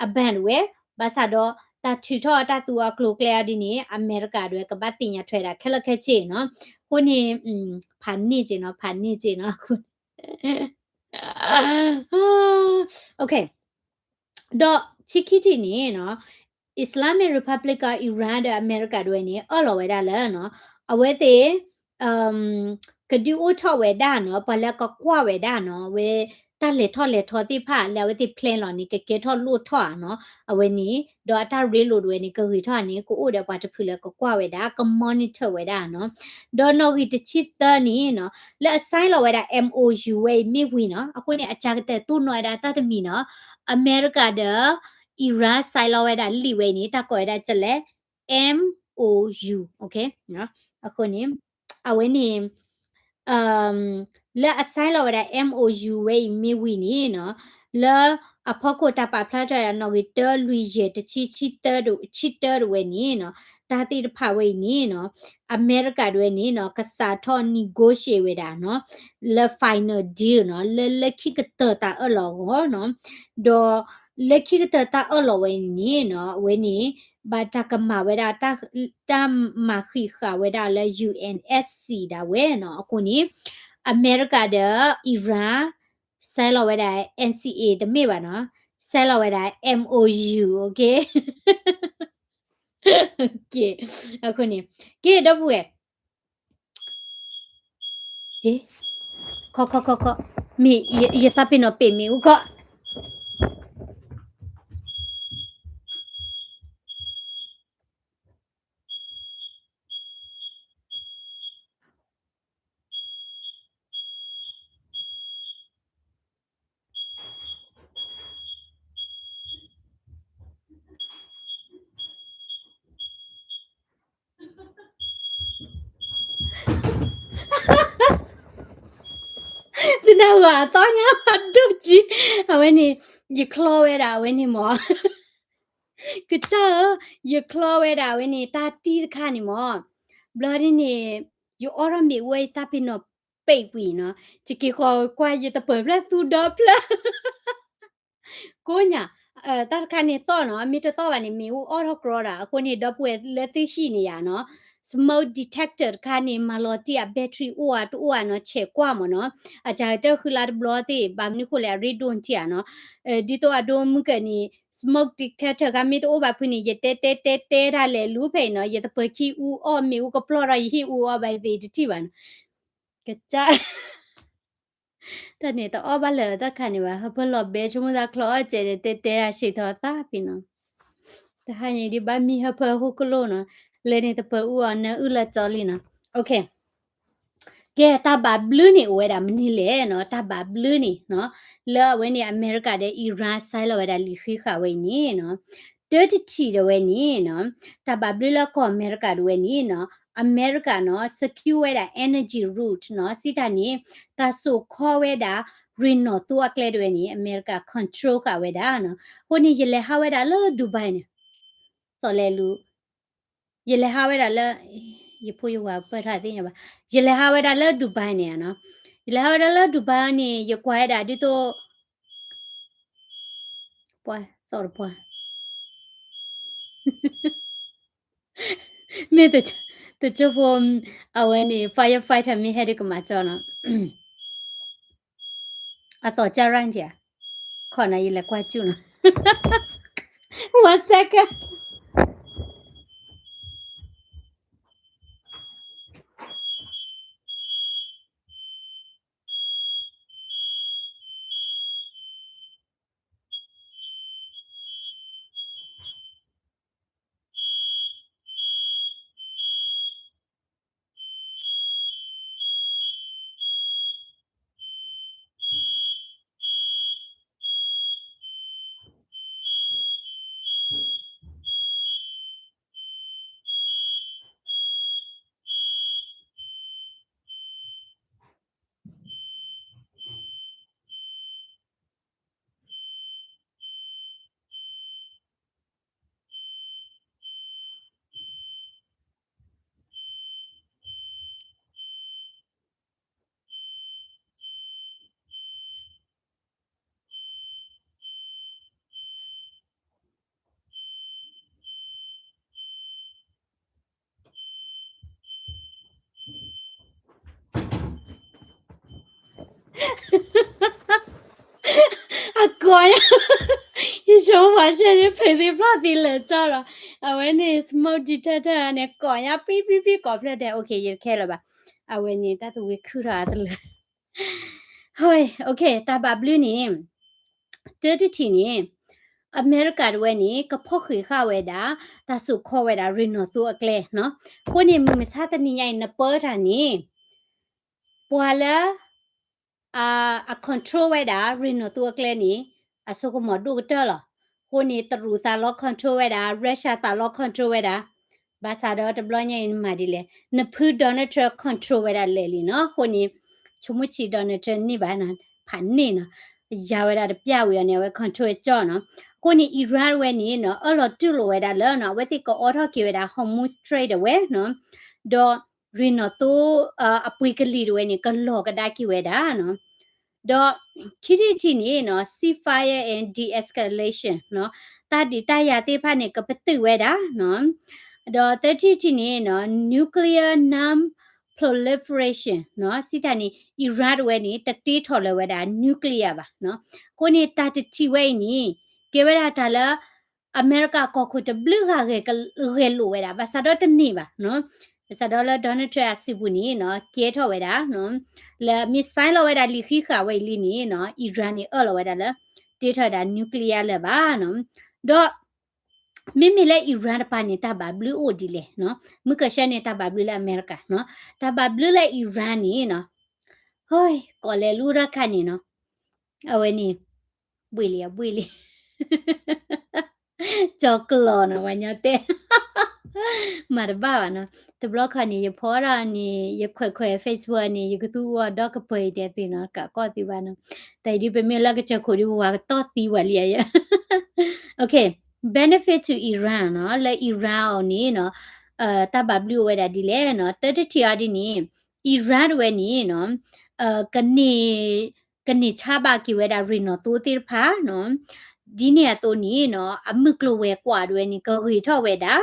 အ bank ဝဲ, ဘၣ်ဆၣ်ဒီး တၢ်ထုးထီၣ်တၢ်သူအီၤကျိၤကျဲအီၤဒ်န့ၣ် အမဲရကၤဒၣ်ဝဲကဘၣ်သ့ၣ်ညါထွဲဒၣ်ခဲလၢာ်ခဲဆ့နီၤ. အဃိန့ၣ် ဖးန့ၢ်က့နီၤ, ဖးန့ၢ်က့နီၤ, အဃိန့ၣ် ဒီးဆံခံထံၣ်န့ၣ်နီၤ, Islamic Republic of Iran ဒီးအမဲရကၤဒၣ်ဝဲန့ၣ် အၢၣ်လီၤဝဲဒၣ်လၢနီၤ, အဝဲသ့ၣ် ကဒုးအိၣ်ထီၣ်ဝဲဒၣ်နီၤ, ပှၤလၢကကွၢ်ဝဲဒၣ်နီၤ, အဝဲတၢ်လဲၤထီၣ်လဲၤထီသ့ၣ်တဖၣ် လၢအဝဲသ့ၣ် plan လီၤန့ၣ် ကကဲထီၣ်လိၣ်ထီၣ်ဧါနီၤ, အဝဲန့ၣ် ဒီးအတၢ်ရ့လိာ်ဒၣ်ဝဲန့ၣ် ကဂ့ၤထီၣ်ဧါန့ၣ် ကအိၣ်ဒီးပှၤတဖုလၢကကွၢ်ဝဲဒၣ် က monitor ဝဲဒၣ်နီၤ. ဒီးနီၣ်ဂံၢ်တဆံသၢန့ၣ်နီၤ, လၢအ sign လီၤဝဲဒၣ် M O U ဝဲအံၤမ့ၢ်ဝံၤနီၤ, အဃိန့ၣ် အစှၤကတၢၢ်သူၣ်နီၣ်ဝဲဒၣ်တၢ်တမံၤနီၤ, အမဲရကၤဒီး Iran sign လီၤဝဲဒၣ်လံာ်ဝဲအံၤန့ၣ် တၢ်ကိးဝဲဒၣ်ကလဲၣ် M O U, အဃိန့ၣ် အဝဲန့ၣ် လၢအ sign လီၤဝဲဒၣ် M O U ဝဲအံၤမ့ၢ်ဝံၤန့ၣ်နီၤ, လၢအဖီခိၣ်တၢ်ပာ်ဖျါထီၣ်ဝဲဒၣ် နီၣ်ဂံၢ်တၢ လွံၢ် ယဲၢ် တဆံ ဆံတၢတဝဲန့ၣ်နီၤ, တၢ်သ့ၣ်တဖၣ်ဝဲအံၤန့ၣ်နီၤ, အမဲရကၤဒၣ်ဝဲန့ၣ်နီၤ ကစးထီၣ် negotiate ဝဲဒၣ်နီၤ, လၢ final deal နီၤ, လၢလၢခံကတၢၢ်တၢ်အၢၣ်လီၤအဂီၢ်နီၤ, ဒီးလၢခံကတၢၢ်တၢ်အၢၣ်လီၤဝဲန့ၣ်နီၤ, အဝဲန့ၣ် ဘၣ်တၢ်ကမၤဝဲဒၣ် တၢ်မၤဃံးဃာ်ဝဲဒၣ်လၢ U N S C ဒၣ်ဝဲနီၤ. အဃိန့ၣ် အမဲရကၤဒီး Iran sign လီၤဝဲဒၣ် N C A တမ့ၢ်ဘၣ်နီၤ, sign လီၤဝဲဒၣ် M O U, okay, okay, အဃိန့ၣ် က့ၤဒီပုၢ်ဝဲၢ် ခီခီခီခီ, မ့ၢ်ယသးပ့ၤနီၣ်ပ့းမ့ၣ်အူခီ သနၢ်ဟူအသီညါဒိၣ်ကံ, အဝဲန့ၣ် ယချီဝဲဒၣ်အဝဲန့ၣ်မၢ်, ကစၢ်ဧၢ, ယချီဝဲဒၣ်အဝဲန့ၣ် တၢ်တံၢ်တခါန့ၣ်မၢ်, ဘျီဒ်န့ၣ် ယအီထီၣ်မ့ၣ်အူဝဲအံၤ သးပ့ၤနီၣ်ပ့းကွံာ်နီၤ, ယက့ၤဃီၤကွၢ်ယတပၢၢ်ဖျၢၣ်သူဒီဖျၢၣ် ကိးညါ, တၢ်တခါန့ၣ်သီၣ်နီၤ, မ့ၢ်တသီၣ်ဘၣ်န့ၣ် မ့ၣ်အူအီၣ်ထီၣ်ကြီဒီး, အဃိန့ၣ် ဒီပုၢ်ဝဲၢ်လၢသုဟံၣ်န့ၣ်ယါနီၤ, smoke detector တခါန့ၣ် မၤလီၤတံၢ်အ battery အိၣ်ဧါတအိၣ်ဧါနီၤ, ဆဲးကွၢ်မၢ်နီၤ, အစှၤကတၢၢ်ဃုလါတဘျီသ့ၣ်, ဘၣ်မနုၤဃိလဲၣ် အရ့ဒိၣ်ထံၣ်ဧါနီၤ, ဒ်သိးအဒိမုၢ်ကၢၢ်န့ၣ် smoke detector တခါမ့ၢ်တအိၣ်ဘၣ်ဖုန့ၣ် ယတဲတဲတဲတဲဒၣ်လဲာ်လူၤဖဲအံၤနီၤ, ယတပၢၢ်ခံအူအီၣ် မ့ၣ်အူကပျီၢ်ဒီးယဟံၣ်အူအီၣ်ဘၣ်သ့ၣ်တထံၣ်ဘၣ်နီၤ, ကစၢ် တၢ်န့ၣ်တအီၣ်ဘၣ်လၢတၢ်ခါန့ၣ်ဘၣ်, ဟၢဖၢလီၤဘဲဆိကမိၣ်သးချီအီၣ်စဲးဒီး တဲတဲဒၣ်ဆံးထီၣ်သးပ့ၤနီၤ, တဟါညါဒ်ဘၣ်မံဟၢဖၢဟီၣ်ခိၣ်ကလိၣ်နီၤ, လၢန့ၣ်တပၢၢ်အူအီၣ်နၢအုၣ်လၢကၠီလံနီၤ, okay, ကဲ တၢ်ဘၣ်ဘျုးန့ၣ်အိၣ်ဝဲဒၣ်မနုၤလဲၣ်နီၤ, တၢ်ဘၣ်ဘျုးန့ၣ်နီၤ, လၢအဝဲန့ၣ် အမဲရကၤဒီး Iran sign လီၤဝဲဒၣ်လံာ်ဃံးဃာ်ဝဲအံၤန့ၣ်နီၤ, တၢတထံၣ်ဒၣ်ဝဲန့ၣ်နီၤ, တၢ်ဘၣ်ဘျုးလၢကီၢ်အမဲရကၤဒၣ်ဝဲန့ၣ်နီၤ, အမဲရကၤနီၤ secure ဝဲဒၣ် energy route နီၤ, စံးတၢ်န့ၣ် တၢ်စိာ်ခီဝဲဒၣ် ရ့ၣ်နီၣ်သိအကျဲဒၣ်ဝဲန့ၣ် အမဲရကၤ control ဃာ်ဝဲဒၣ်နီၤ, အဃိန့ၣ် ယလဲၤဟးဝဲဒၣ်လၢ Dubai န့ၣ်, သီၣ်လဲၤလူၤ ယလဲၤဟးဝဲဒၣ်လၢ ယဖိယဝၤပၢၢ်ထီၣ်သ့ၣ်ညါဘၣ်, ယလဲၤဟးဝဲဒၣ်လၢ Dubai န့ၣ်နီၤ, ယလဲၤဟးဝဲဒၣ်လၢ Dubai န့ၣ် ယကွၢ်ဝဲဒၣ်ဒ်သိး ပှၤသီၣ်တပှၢ် မ့ၢ်တကၠိဖိ အဝဲန့ၣ် firefighter မ့ၢ်ဟဲဒ်ကမၤကၠီနီၤ, အသီၣ်ကၠၢ်ရၢ်ထံၣ်ဧါ, ခီနီၤ ယလဲၤကွၢ်ကၠူၣ်နီၤ, one second. အကိးညါ, ယဆိကမိၣ်ဆဲန့ၣ် ဖုးသံဖျီၣ်သံလၢာ်ကၠီလီၤ. အဝဲန့ၣ် smoke detector န့ၣ် ကိးညါ ပံပံပံ ကိးဖျၢၣ်ဒဲး, OK ယတခဲလၢာ်ဘၣ်. အဝဲန့ၣ် တၢ်သဝံခုၣ်ထီၣ်အါတလၢာ်. ဟဲ, OK တၢ်ဘၣ်ဘျုးန့ၣ် တထံၣ်န့ၣ် အမဲရကၤတဝဲန့ၣ် ကဖီၣ်ဃံးဃာ်ဝဲဒၣ် တၢ်စိာ်ခီဝဲဒၣ်ရ့ၣ်နီၣ်သိအကျဲနီၤ. အဃိန့ၣ် မုၢ်မဆါတနံၤညါအံၤ နပၢတၢ်န့ၣ် ပှၤလၢ အ အ control ဝဲဒၣ် ရ့ၣ်နီၣ်သိအကျဲန့ၣ် အစိကမီၤဒိၣ်ကတၢၢ်လီၤ. အဃိန့ၣ် တရူးသးလီ control ဝဲဒၣ်, Russia သးလီ control ဝဲဒၣ်, ဘၣ်ဆၣ်ဒီးတဘျီညါအံၤနမၤဒ်လဲၣ်, နဖု Donald Trump control ဝဲဒၣ်လဲာ်လံနီၤ. အဃိန့ၣ် ဆိကမိၣ်ဆံး Donald Trump န့ၢ်ဘၣ်နီၤ, ဖးန့ၢ်နီၤ, ယၤဝဲဒၣ်တပျၢ်ဝံၤအီၤန့ၣ် အဝဲ control ကၠီနီၤ. အဃိန့ၣ် Iran ဝဲန့ၣ်နီၤ အၢၣ်လီၤတူၢ်လိာ်ဝဲဒၣ်လၢနီၤ အဝဲသ့ၣ်ကအိးထီၣ်က့ၤဝဲဒၣ် Hormuz Strait တဝဲနီၤ, ဒီး ရ့ၣ်နီၣ်သိ အပှ့ၤကလံၤတဝဲန့ၣ် ကလီၤကဒါက့ၤဝဲဒၣ်နီၤ. ဒီးခံထံၣ်တထံၣ်န့ၣ်နီၤ ceasefire and de-escalation နီၤ, တၢ်ဒုးတၢ်ယၤသ့ၣ်တဖၣ်န့ၣ် ကပတုာ်ဝဲဒၣ်နီၤ. ဒီးသၢထံၣ်တထံၣ်န့ၣ်နီၤ nuclear non-proliferation နီၤ, စံးတၢ်န့ၣ် Iran တဝဲန့ၣ် တတ့ထီၣ်လၢၤဝဲဒၣ် nuclear ဘၣ်နီၤ. အဃိန့ၣ် တၢ်တထံၣ်ဝဲအံၤန့ၣ် ကဲဝဲဒၣ်တၢ်လၢ အမဲရကၤကီၢ်ခိၣ်တဘျုးဂၤဂဲၤလိာ်ဝဲဒၣ်, ဘၣ်ဆၣ်ဒီးတန့ၢ်ဘၣ်နီၤ. ဘၣ်ဆၣ်ဒီးလၢ Donald Trump အစုပူၤန့ၣ်နီၤ ကဲထီၣ်ဝဲဒၣ်နီၤ, လၢမ့ၢ် sign လီၤဝဲဒၣ်လံာ်ဃံးဃာ်ဝဲအံၤလံန့ၣ်နီၤ Iran န့ၣ်အၢၣ်လီၤဝဲဒၣ်လၢ တ့ထီၣ်ဝဲဒၣ် nuclear လၢၤဘၣ်နီၤ. ဒီး မ့မ့ၢ်လၢ Iran တပၤန့ၣ် တၢ်ဘၣ်ဘျုးအိၣ်ဒ်လဲၣ်နီၤ, မုၢ်ကဆှဲန့ၣ် တၢ်ဘၣ်ဘျုးလၢအမဲရကၤနီၤ, တၢ်ဘၣ်ဘျုးလၢ Iran န့ၣ်နီၤ, ဟိ ကိးလဲၤလူတၢ်ခါန့ၣ်နီၤ, အဝဲန့ၣ် ဘှ့ၣ်လံ အဘှ့ၣ်လံ ကၠီကျီၤနီၤ ပှၤညီတဲ မၤတဘၣ်ဘၣ်နီၤ. တဘျီခီန့ၣ် ယဖီထီၣ်န့ၣ် ယခွဲးခွဲး Facebook န့ၣ် ယကသူအီၤဒီကပၢၤအံၤ တဲသ့နီၤ ကးကီၢ်သ့ဘၣ်နီၤ. တၢ်အံၤဒ်ပမ့ၢ်လၢကစၢၢ်ခိၣ်ဒ်ပဝၤကတီၢ်သံဝဲလံယဲ OK, benefit to Iran နီၤ, လၢ Iran အီၤန့ၣ်နီၤ တၢ်ဘၣ်ဘျုးအိၣ်ဝဲဒၣ်ဒ်လဲၣ်နီၤ. တၢတထံၣ်အီၤဒ်န့ၣ် Iran တဝဲန့ၣ်နီၤ ကန့ၢ် ကန့ၢ်ဆါဘၣ်က့ၤဝဲဒၣ်ရ့ၣ်နီၣ်သိသ့ၣ်တဖၣ်နီၤ. ဒ်န့ၣ်အသိးန့ၣ်နီၤ အမုၢ်ကျိၤဝဲၤကွာ်တဝဲန့ၣ် ကဂ့ၤထီၣ်ဝဲဒၣ်,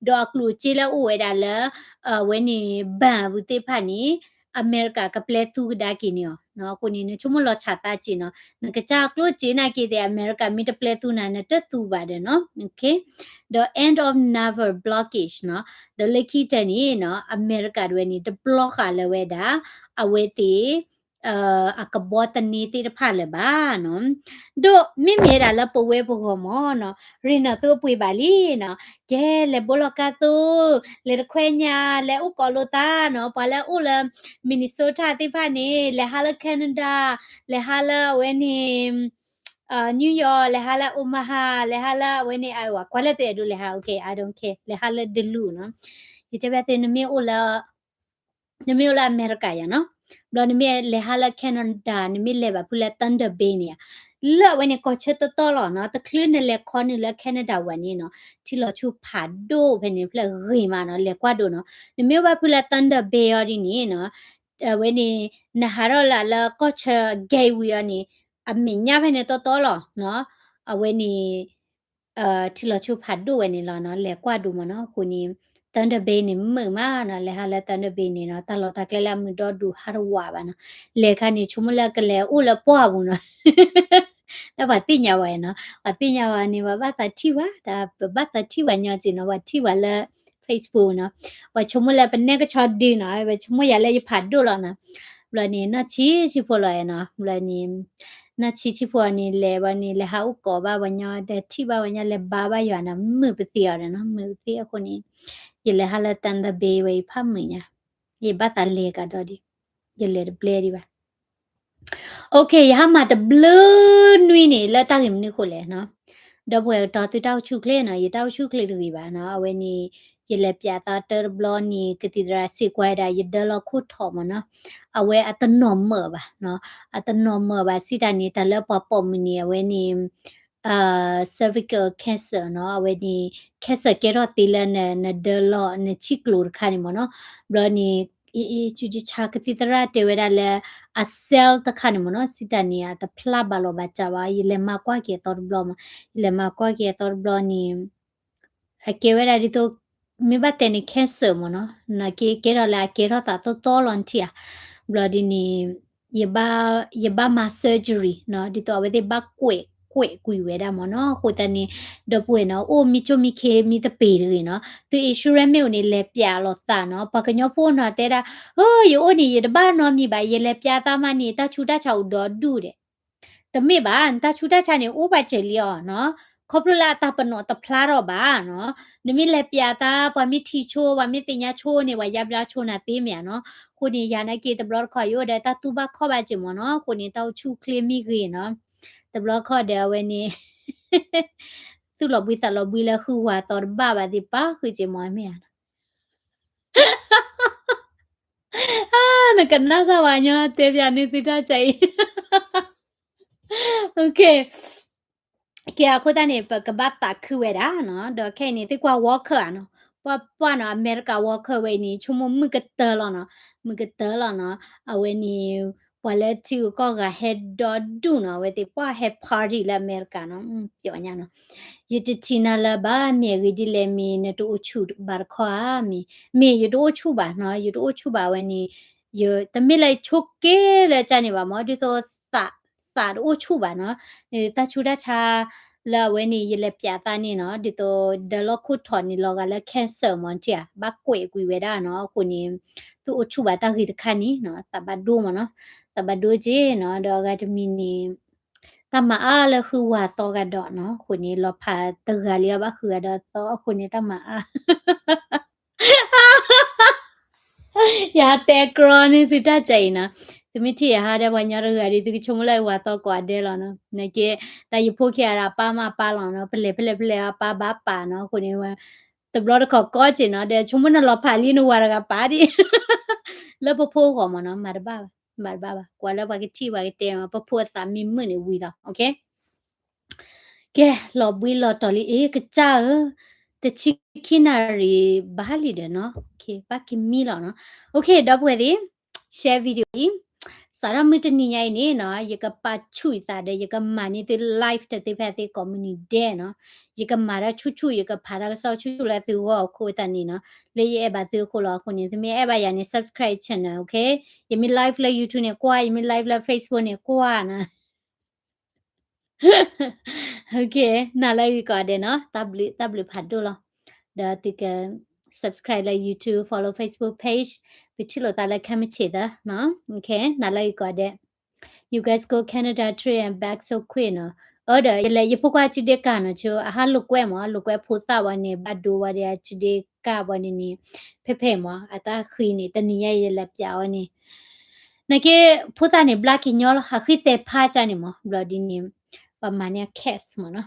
ဒီးအကျိၣ်အစ့လၢအိၣ်ဝဲဒၣ်လၢ အဝဲန့ၣ် ဘဏ်ပူၤသ့ၣ်တဖၣ်န့ၣ် အမဲရကၤကပျဲသူကဒါက့ၤန့ၢ်အီၤ. အဃိန့ၣ် နဆိကမိၣ်လီၤဆးသးက့ၤနီၤ, နကစၢ်ကျိၣ်စ့နာ်က့ၤသ့ၣ် အမဲရကၤမ့ၢ်တပျဲသူနၤ နတသူဘၣ်ဒီးနီၤ. ဒီး end of naval blockade နီၤ, ဒီးလၢခံတၢၢ်န့ၣ်နီၤ အမဲရကၤတဝဲန့ၣ် တဘျီဃာ်လၢၤဝဲဒၣ် အဝဲသ့ၣ် အကဘီသန့သ့ၣ်တဖၣ်လၢၤဘၣ်နီၤ. ဒီးမ့မ့ၢ်ဝဲဒၣ်လၢပဝဲပဂီၢ်မ့ၢ်နီၤ ရ့ၣ်နီၣ်သိအပှ့ၤဘၣ်လံနီၤ, ကဲလဲၤဘိလီၤကါသိ, လဲၤတခွဲညါ, လဲၤအိၣ်ကိးလိာ်သးနီၤ, ပှၤလၢအိၣ်လၢ Minnesota သ့ၣ်တဖၣ်န့ၣ် လဲၤဟးလၢ Canada, လဲၤဟးလၢအဝဲန့ၣ် New York, လဲၤဟးလၢ Omaha, လဲၤဟးလၢအဝဲန့ၣ် Iowa, ကွၢ်လၢသုအဲၣ်ဒိးလဲၤဟး OK, I don't care, လဲၤဟးလၢဒလူးနီၤ. ယတဲဘၣ်သု နမ့ၢ်အိၣ်လၢ နမ့ၢ်အိၣ်လၢအမဲရကၤယၤနီၤ, ဘျီနမ့ၢ်လဲၤဟးလၢ Canada နမ့ၢ်လဲၤဘၣ်ဖုလၢ Thunder Bay န့ၣ်ဧါ, လၢအဝဲန့ၣ်ကီၢ်ဆၢတီတီလီၤနီၤ, တချုးနလဲၤခီနုာ်လၢ Canada ဝဲန့ၣ်နီၤ, ထံလီၤဆူဖးဒိၣ်ဖဲန့ၣ် ဖျၢၣ်ဂ့ၤမးနီၤ, လဲၤကွၢ်ဒိၣ်နီၤ. နမ့ၢ်အိၣ်ဘၣ်ဖုလၢ Thunder Bay အီၤဒ်န့ၣ်နီၤ, အဝဲန့ၣ် နဟးထီၣ်လၢလၢကီၢ်ဆၢ gateway အီၤန့ၣ် အမဲာ်ညါဖဲန့ၣ်တီတီလီၤနီၤ, အဝဲန့ၣ် ထံလီၤဆူဖးဒိၣ်ဝဲန့ၣ်လီၤနီၤ, လဲၤကွၢ်ဒိၣ်မးနီၤ. အဃိန့ၣ် Thunder Bay န့ၣ် မုာ်မးနီၤ, လဲၤဟးလၢ Thunder Bay န့ၣ်နီၤ, တၢ်လီၢ်တၢ်ကျဲလၢအမုာ်ဒီဒူၣ်ဟးတဝးဘၣ်နီၤ, လဲၤခါန့ၣ် ဆိကမိၣ်လၢကလဲၤအိၣ်လၢပှၢ်ပူၤနီၤ. လၢပှၤသ့ၣ်ညါဝဲနီၤ, ပှၤသ့ၣ်ညါဝဲန့ၣ် ပှၤဘၣ်သးထံၣ်ဝဲ, ပဘၣ်သးထံၣ်ဝဲညီက့ၤနီၤ, ပှၤထံၣ်ဝဲလၢ Facebook နီၤ, ပှၤဆိကမိၣ်လၢပနဲၣ်ကဆီဒုနီၤ, ပှၤဆိကမိၣ်ယၤလၢယဖးဒိၣ်လီၤနီၤ. ဘျီန့ၣ် နီၢ်ဆံးဆံးဖိလီၤနီၤ, ဘျီန့ၣ် နီၢ်ဆံးဆံးဖိအီၤန့ၣ် လဲၤဘၣ်န့ၣ် လဲၤဟးအိၣ်ကိးဘၣ်ပှၤညီဒီး ထံၣ်ဘၣ်ပှၤညီ လဲၤဘါဘၣ်ယွၤနီၤ, မုာ်ပသံအီၤဒီးနီၤ, မုာ်ပသံအဃိန့ၣ် ယလဲၤဟးလၢ Thunder Bay ဝဲအံၤ ဖးမုာ်ညါ, ယဘၣ်သးလဲၤကဒီးဒံး, ယလဲၤတဘျဲဒံးဘၣ်. OK, ယဟးမၤတဘျုးနွံန့ၣ် လၢတၢ်ဂ့ၢ်မနုၤအဃိလဲၣ်နီၤ, ဒီပုၢ်ဝဲၢ်ကတီၤသုတၢ်အိၣ်ဆူၣ်ချ့နီၤ, ယတၢ်အိၣ်ဆူၣ်ချ့တဂ့ၤဘၣ်နီၤ, အဝဲန့ၣ် ယလဲၤပၠးသီတၢတဘျီန့ၣ် ကသံၣ်သရၣ်စံးကွၢ်ဒၣ် ယဒၢလီၤခိၣ်ထီၣ်မးနီၤ, အဝဲအတနီၢ်မၢၢ်ဘၣ်နီၤ, အတနီၢ်မၢၢ်ဘၣ်စံးတၢ်န့ၣ် တၢ်လၢပှၤပိာ်မုၣ်န့ၣ် အဝဲန့ၣ် cervical cancer နီၤ, အဝဲန့ၣ် cancer ကဲထီၣ်သ့လၢနဒၢလီၤ နဆံၣ်ကျိၤတခါန့ၣ်မးနီၤ, ဘျီန့ၣ် အ့ ဆူဆါ ကသံၣ်သရၣ်တဲဝဲဒၣ်လၢ အ cell တခါန့ၣ်မးနီၤ, စံးတၢ်န့ၣ် အတဖျါဘၣ်လီၤဘၣ်စးဘၣ်, ယလဲၤမၤကွၢ်က့ၤအသီတဘျီမး, ယလဲၤမၤကွၢ်က့ၤအသီတဘျီန့ၣ် အကဲဝဲဒၣ်ဒ်သိး မ့ၢ်ဘၣ်တဲန့ၣ် cancer မးနီၤ, နာ်က့ကဲထီၣ်လၢအကဲထီၣ်သးသီသီလီၤနထံၣ်ဧါ, ဘျီဒ်န့ၣ် ယဘၣ်, ယဘၣ်မၤ surgery နီၤ, ဒ်သိးအဝဲသ့ၣ်ဘၣ်ကွဲး, ကွဲးကွံာ်ဝဲဒၣ်မ့ၢ်နီၤ. အဃိသတးန့ၣ် ဒီပုၢ်ဝဲၢ်နီၤ, အိၣ်မံဆိမံခ့မံသပ့ၤတဂ့ၤနီၤ, သု insurance မ့ၢ်အိၣ်န့ၣ် လဲၤပျးလိာ်သးနီၤ. ပှၤကညီဖိနီၤတဲဒၣ်, အိ ယအိၣ်န့ၣ် ယတဘၣ်နီတမံၤဘၣ်, ယလဲၤပျးသးမးန့ၣ် တၢ်ဆူးတၢ်ဆါအိၣ်ဒီဒူၣ်ဒဲး. တမ့ၢ်ဘၣ်, တၢ်ဆူးတၢ်ဆါန့ၣ် အိၣ်ဘၣ်စၢၤလံအီၤနီၤ, ခီဖျိလၢအတၢ်ပနီၣ်တဖျါထီၣ်ဘၣ်နီၤ. နမ့ၢ်လဲၤပျးသး ပှၤမ့ၢ်ထံၣ်ဆိ ပှၤမ့ၢ်သ့ၣ်ညါဆိန့ၣ် ပှၤယါဘျါဆိနၤသ့မ့ၢ်ဧါနီၤ. အဃိန့ၣ် ယၤနာ်က့ တဘျီတခီၣ် ယအိၣ်ဒီးတၢ်တူၢ်ဘၣ်ခီၣ်ဘၣ်က့ၤမ့ၢ်နီၤ. အဃိန့ၣ် တၢ်အိၣ်ဆူၣ်အိၣ်ချ့မ့ၢ်ဂ့ၤနီၤ, တဘျီတခီၣ်ဒီးအဝဲန့ၣ် သူၣ်လီၤဘှံးသးလီၤဘှံးလၢဟုၣ်ဝၤသီတဘၣ်ဘၣ်သ့ၣ်ပာ်ဃုာ်က့ၤမ့ၢ်မ့ၢ်ဧါနီၤ. နကနၣ်စၢ်ဝဲညီတဲပျးန့ၢ်သုတၢ်ကဲအံၤ. ကဲ အဃိသတးန့ၣ် ပကဘၣ်သးခုဝဲဒၣ်နီၤ, ဒီးခဲအံၤန့ၣ် သုကွၢ် walker ဧါနီၤ, ပှၢ်ပှၢ်နီၤ အမဲရကၤ walker ဝဲအံၤန့ၣ် ဆိကမိၣ်မုၢ်ကတၢၢ်လီၤနီၤ, မုၢ်ကတၢၢ်လီၤနီၤ, အဝဲန့ၣ် ပှၤလၢထံဂုၤကီၢ်ဂၤဟဲဒီဒူၣ်နီၤ, အဝဲသ့ၣ်ပှၢ်ဟဲ party လၢအမဲရကၤနီၤ, ပျီညါနီၤ. ယတထံၣ်နၤလၢၤဘၣ် မ့ၢ်အဂ့ၢ်ဒ်လဲၣ် မ့ၢ်နတအိၣ်ဆူၣ်ဘၣ်တခီဧါ, မ့ၢ်, မ့ၢ်ယတအိၣ်ဆူၣ်ဘၣ်နီၤ, ယတအိၣ်ဆူၣ်ဘၣ်ဝဲန့ၣ် တမ့ၢ်လၢယဆိးက့လၢကန့ၣ်ဘၣ်မ့ၢ်, ဒ်သိးသး, သးတအိၣ်ဆူၣ်ဘၣ်နီၤ, တၢ်ဆူးတၢ်ဆါ လၢအဝဲန့ၣ် ယလဲၤပျးသးန့ၣ်နီၤ, ဒ်သိးဒီးလီၢ်ခိၣ်ထီၣ်န့ၣ် လီၤဂာ်လၢ cancer မ့ၢ်ထံၣ်ဧါ, ဘၣ်ကွဲးကွံာ်ဝဲဒၣ်နီၤ, အဃိန့ၣ် သုအိၣ်ဆူၣ်ဘၣ်တၢ်ဂ့ၤတခါန့ၣ်နီၤ, သးဘၣ်ဒိမ့ၢ်နီၤ, သးဘၣ်ဒိက့ၤနီၤ, ဒီးအဂၤတမံၤန့ၣ် တၢ်မၤအါလၢဟုၣ်ဝၤသီဂၤဒီးနီၤ, အဃိန့ၣ် လီၤဖးတဂၤလံအဘၣ်ဃုာ်ဂၤဒီးသီ, အဃိန့ၣ်တၢ်မၤအါ ယတဲကြီန့ၢ်သုတၢ်ကဲအံၤနီၤ, သုမ့ၢ်ထံၣ်ယဟါဒီးပှၤညီတဂၤဒီး သုကဆိကမိၣ်လၢယဝၤသီကိးဂၤဒဲးလီၤနီၤ, နကဲ, တၢ်ယဖိခံဂၤဒီးအပၢ်မးအပၢ်လီၤနီၤ, ပလဲၤဖဲလဲၣ်ဖဲလဲၣ်အပၢ်ဘၣ်ပာ်နီၤ, အဃိန့ၣ် တဘျီတခီၣ်ကီက့ၤနီၤ, ဒီးဆိကမိၣ်နလီၤဖးလံနဝၤတဂၤပာ်ဒံး လၢပဖိအဂီၢ်မ့ၢ်နီၤ, မၤတဘၣ်ဘၣ်, မၤတဘၣ်ဘၣ်, ကွၢ်လၢပှၤကထံၣ်ပှၤကတဲမ့ၢ်, ပဖိအသးမံမုာ်န့ၣ်ဝံၤလီၤ, okay. ကဲ, လီၤဘှံးလီၤတီၤလံ, အ့ ကစၢ်ဧၢ, တဆံခံနၣ်ရံၣ်ဘၣ်လံဒီးနီၤ, okay, ဘၣ်ကမံလီၤနီၤ, okay, ဒီပုၢ်ဝဲၢ်သ့ၣ်, share video အံၤ, စးထီၣ်မုၢ်တနံၤညါအံၤန့ၣ်နီၤ, ယကပာ်ဆူၣ်ယသးဒီး ယကမၤန့ၢ်သု live တသ့ဖဲသ့ကိးမုၢ်နံၤဒဲးနီၤ, ယကမၤတၢ်ဆူၣ်ဆူၣ်, ယကဖးတၢ်ကစီၣ်ဆူၣ်ဆူၣ်လၢသုဂီၢ်အဃိသတးန့ၣ်နီၤ, လၢယအဲၣ်ဘၣ်သုအဃိလီၤ, အဃိန့ၣ် သုမ့ၢ်အဲၣ်ဘၣ်ယၤန့ၣ် subscribe channel, okay, ယမ့ၢ် live လၢ YouTube န့ၣ်ကွၢ်, ယမ့ၢ် live လၢ Facebook န့ၣ်ကွၢ်နီၤ. Okay, နၤလၢအဂ့ၤကိးဂၤဒဲးနီၤ, တၢ်ဘျုး, တၢ်ဘျုးဖးဒိၣ်လီၤ. ဒီးသုက subscribe လၢ YouTube, follow Facebook page, ပထံၣ်လိာ်သးလၢခဲမုၢ်ဆ့ၣ်သၢနီၤ, okay, နၤလၢအဂ့ၤကိးဂၤဒဲး. You guys go Canada trip and back so quick နီၤ, အၢ ဒီးယလဲၤ ယဖိခွါအစုဒ့ကၢ်နီၤ, ဆိ အဟးလိာ်ကွဲမ့ၢ်, လိာ်ကွဲဖိသၣ်ဝဲန့ၣ် ဘၣ်ဒိဝဲဒီးအစုဒ့ကၢ်ဝဲန့ၣ်န့ၣ်, ဖဲဖဲမ့ၢ်, အတၢ်ဃံန့ၣ် တနံၤညါအံၤယလဲၤပျးဝဲန့ၣ် နာ်က့ ဖိသၣ်န့ၣ် ဘျါက့ၤညီလီၤ, ဟးဃံသဲးဖါကၢ်န့ၣ်မ့ၢ်, ဘျီဒ်န့ၣ် ပှၤမၤန့ၢ် case မ့ၢ်နီ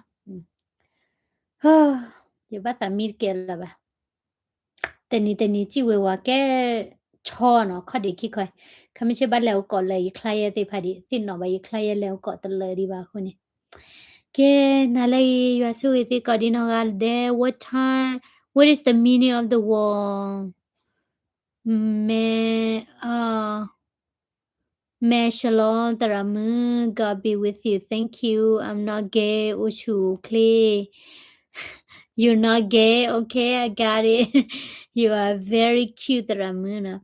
ၤ. ယဘၣ်သးမံတကဲလၢၤဘၣ်. တနံၤတနံၤစံၣ်ဝဲဝဲကဲ ဆီနီၤ, ခီၣ်ဒ့ခံခီ, ခဲမုၢ်ဆ့ၣ်ဘၣ်လဲၤအိၣ်ကိးလၢယ client သ့ၣ်တဖၣ်ဒံး, သ့ၣ်နီၣ်ဘၣ်ယ client လဲၤအိၣ်ကိးတလၢာ်ဒံးဘၣ်အဃိန့ၣ်. ကဲ, နၤလၢအဂ့ၤ, ယွၤဆိၣ်ဂ့ၤသုကိးဒံနီၢ်ဂၤဒဲး, what time, what is the meaning of the word? မဲ, အ, မဲ shalom သရၣ်မုၣ်, God be with you, thank you, I'm not gay, အိၣ်ဆူၣ်အိၣ်ချ့. You're not gay, okay, I got it. You are very cute သရၣ်မုၣ်နီၤ.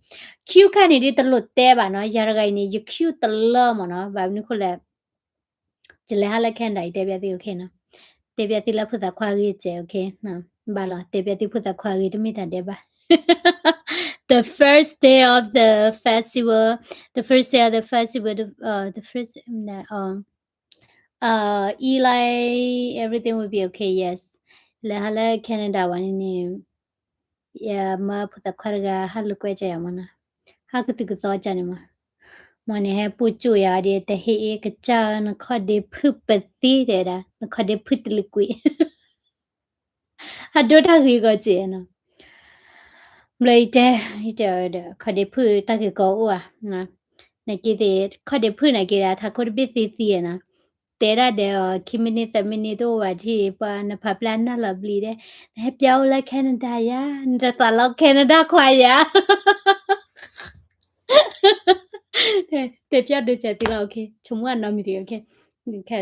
Cute ခါန့ၣ်ဒ်တလိၣ်တဲဘၣ်နီၤ, ယၤတဂၤအံၤန့ၣ် ယ cute တလၢမ့ၢ်နီၤ, ဘၣ်မနုၤဃိလဲၣ် ယလဲၤဟးလၢ Canada အံၤ တဲဘၣ်သု okay နီၤ, တဲဘၣ်သုလၢဖိသၣ်ခွါအဂ့ၢ်စဲး okay, ဘၣ်လီၤ, တဲဘၣ်သုဖိသၣ်ခွါအဂ့ၢ် တမ့ၢ်တၢ်ဒဲးဘၣ်. The first day of the festival, the first day of the festival, the, uh, the first, uh, uh, Eli, everything will be okay, yes. လဲၤဟးလၢ Canada ဝဲန့ၣ်န့ၣ် ယမၢဖိသၣ်ခွါတဂၤ ဟးလိာ်ကွဲကၢ်ယၤမ့ၢ်နီၤ, ဟးကသုၣ်ကသီကၢ်န့ၣ်မး, မ့ၢ်န့ၣ်ဟဲပူၤကၠိၣ်ယၤဒီး တဟ့ၣ်အ့ၣ်ကစၢ်ဧၢ, နခီၣ်ဒ့ဖုၣ်ပသံတဲဒၣ်, နခီၣ်ဒ့ဖုၣ်တလံၤကွံာ်, ဟးဒိတၢ်ဂ့ၤကီးစ့ၢ်နီၤ. ဘျီယတဲ, ယတဲဒီး ခီၣ်ဒ့ဖုၣ်တၢ်ဂ့ၤကီးအိၣ်ဧါ, နက့သ့ၣ် ခီၣ်ဒ့ဖုၣ်နက့ဒၣ် ထးခိၣ်တဘ့ၣ်သံသံနီၤ. တဲဒၣ်ဒီးအီၤ ခံမံးနံးသၢမံးနံးတအိၣ်ဘၣ်ထံၣ် ပှၤနဖးပျၢ်နၢ်လီၤဘျံၤဒီး နဟဲပျၢ်အိၣ်လၢ Canada ယၤ, နတသးလီ Canada ခွါယၤ. တဲပျၢ်ဒိကဲးသုလီၤ, okay, ဆိကမိၣ်အနီတမံၤတဂ့ၤ, okay,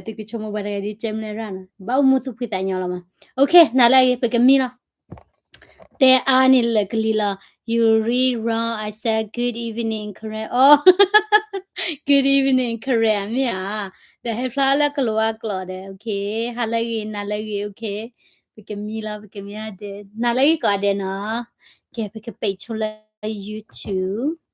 သုကဆိကမိၣ်ပှၤတဂၤဒ်ကဲမလဲၣ်ရၣ်နီၤ, ဘၣ်အိၣ်မူသူၣ်ဖှံသးညီလီၤမး, okay, နၤလၢအဂ့ၤ ပကမံလီၤ. တဲအါန့ၣ်လၢာ်ကလံၤလီၤ. You read wrong, I said good evening in Karen. Oh, Good evening, Karen မ့ၢ်ဧါ. ဒီးဟဲဖျါလၢကလိၤဝါကျိာ်ဒီး okay, ဟါလၢအဂ့ၤ နၤလၢအဂ့ၤ okay. ပကမံလီၤ ပကမံဒဲး နၤလၢအဂ့ၤကိးဂၤဒဲးနီၤ. ကဲ ပကပိတ်ဆိလၢ YouTube.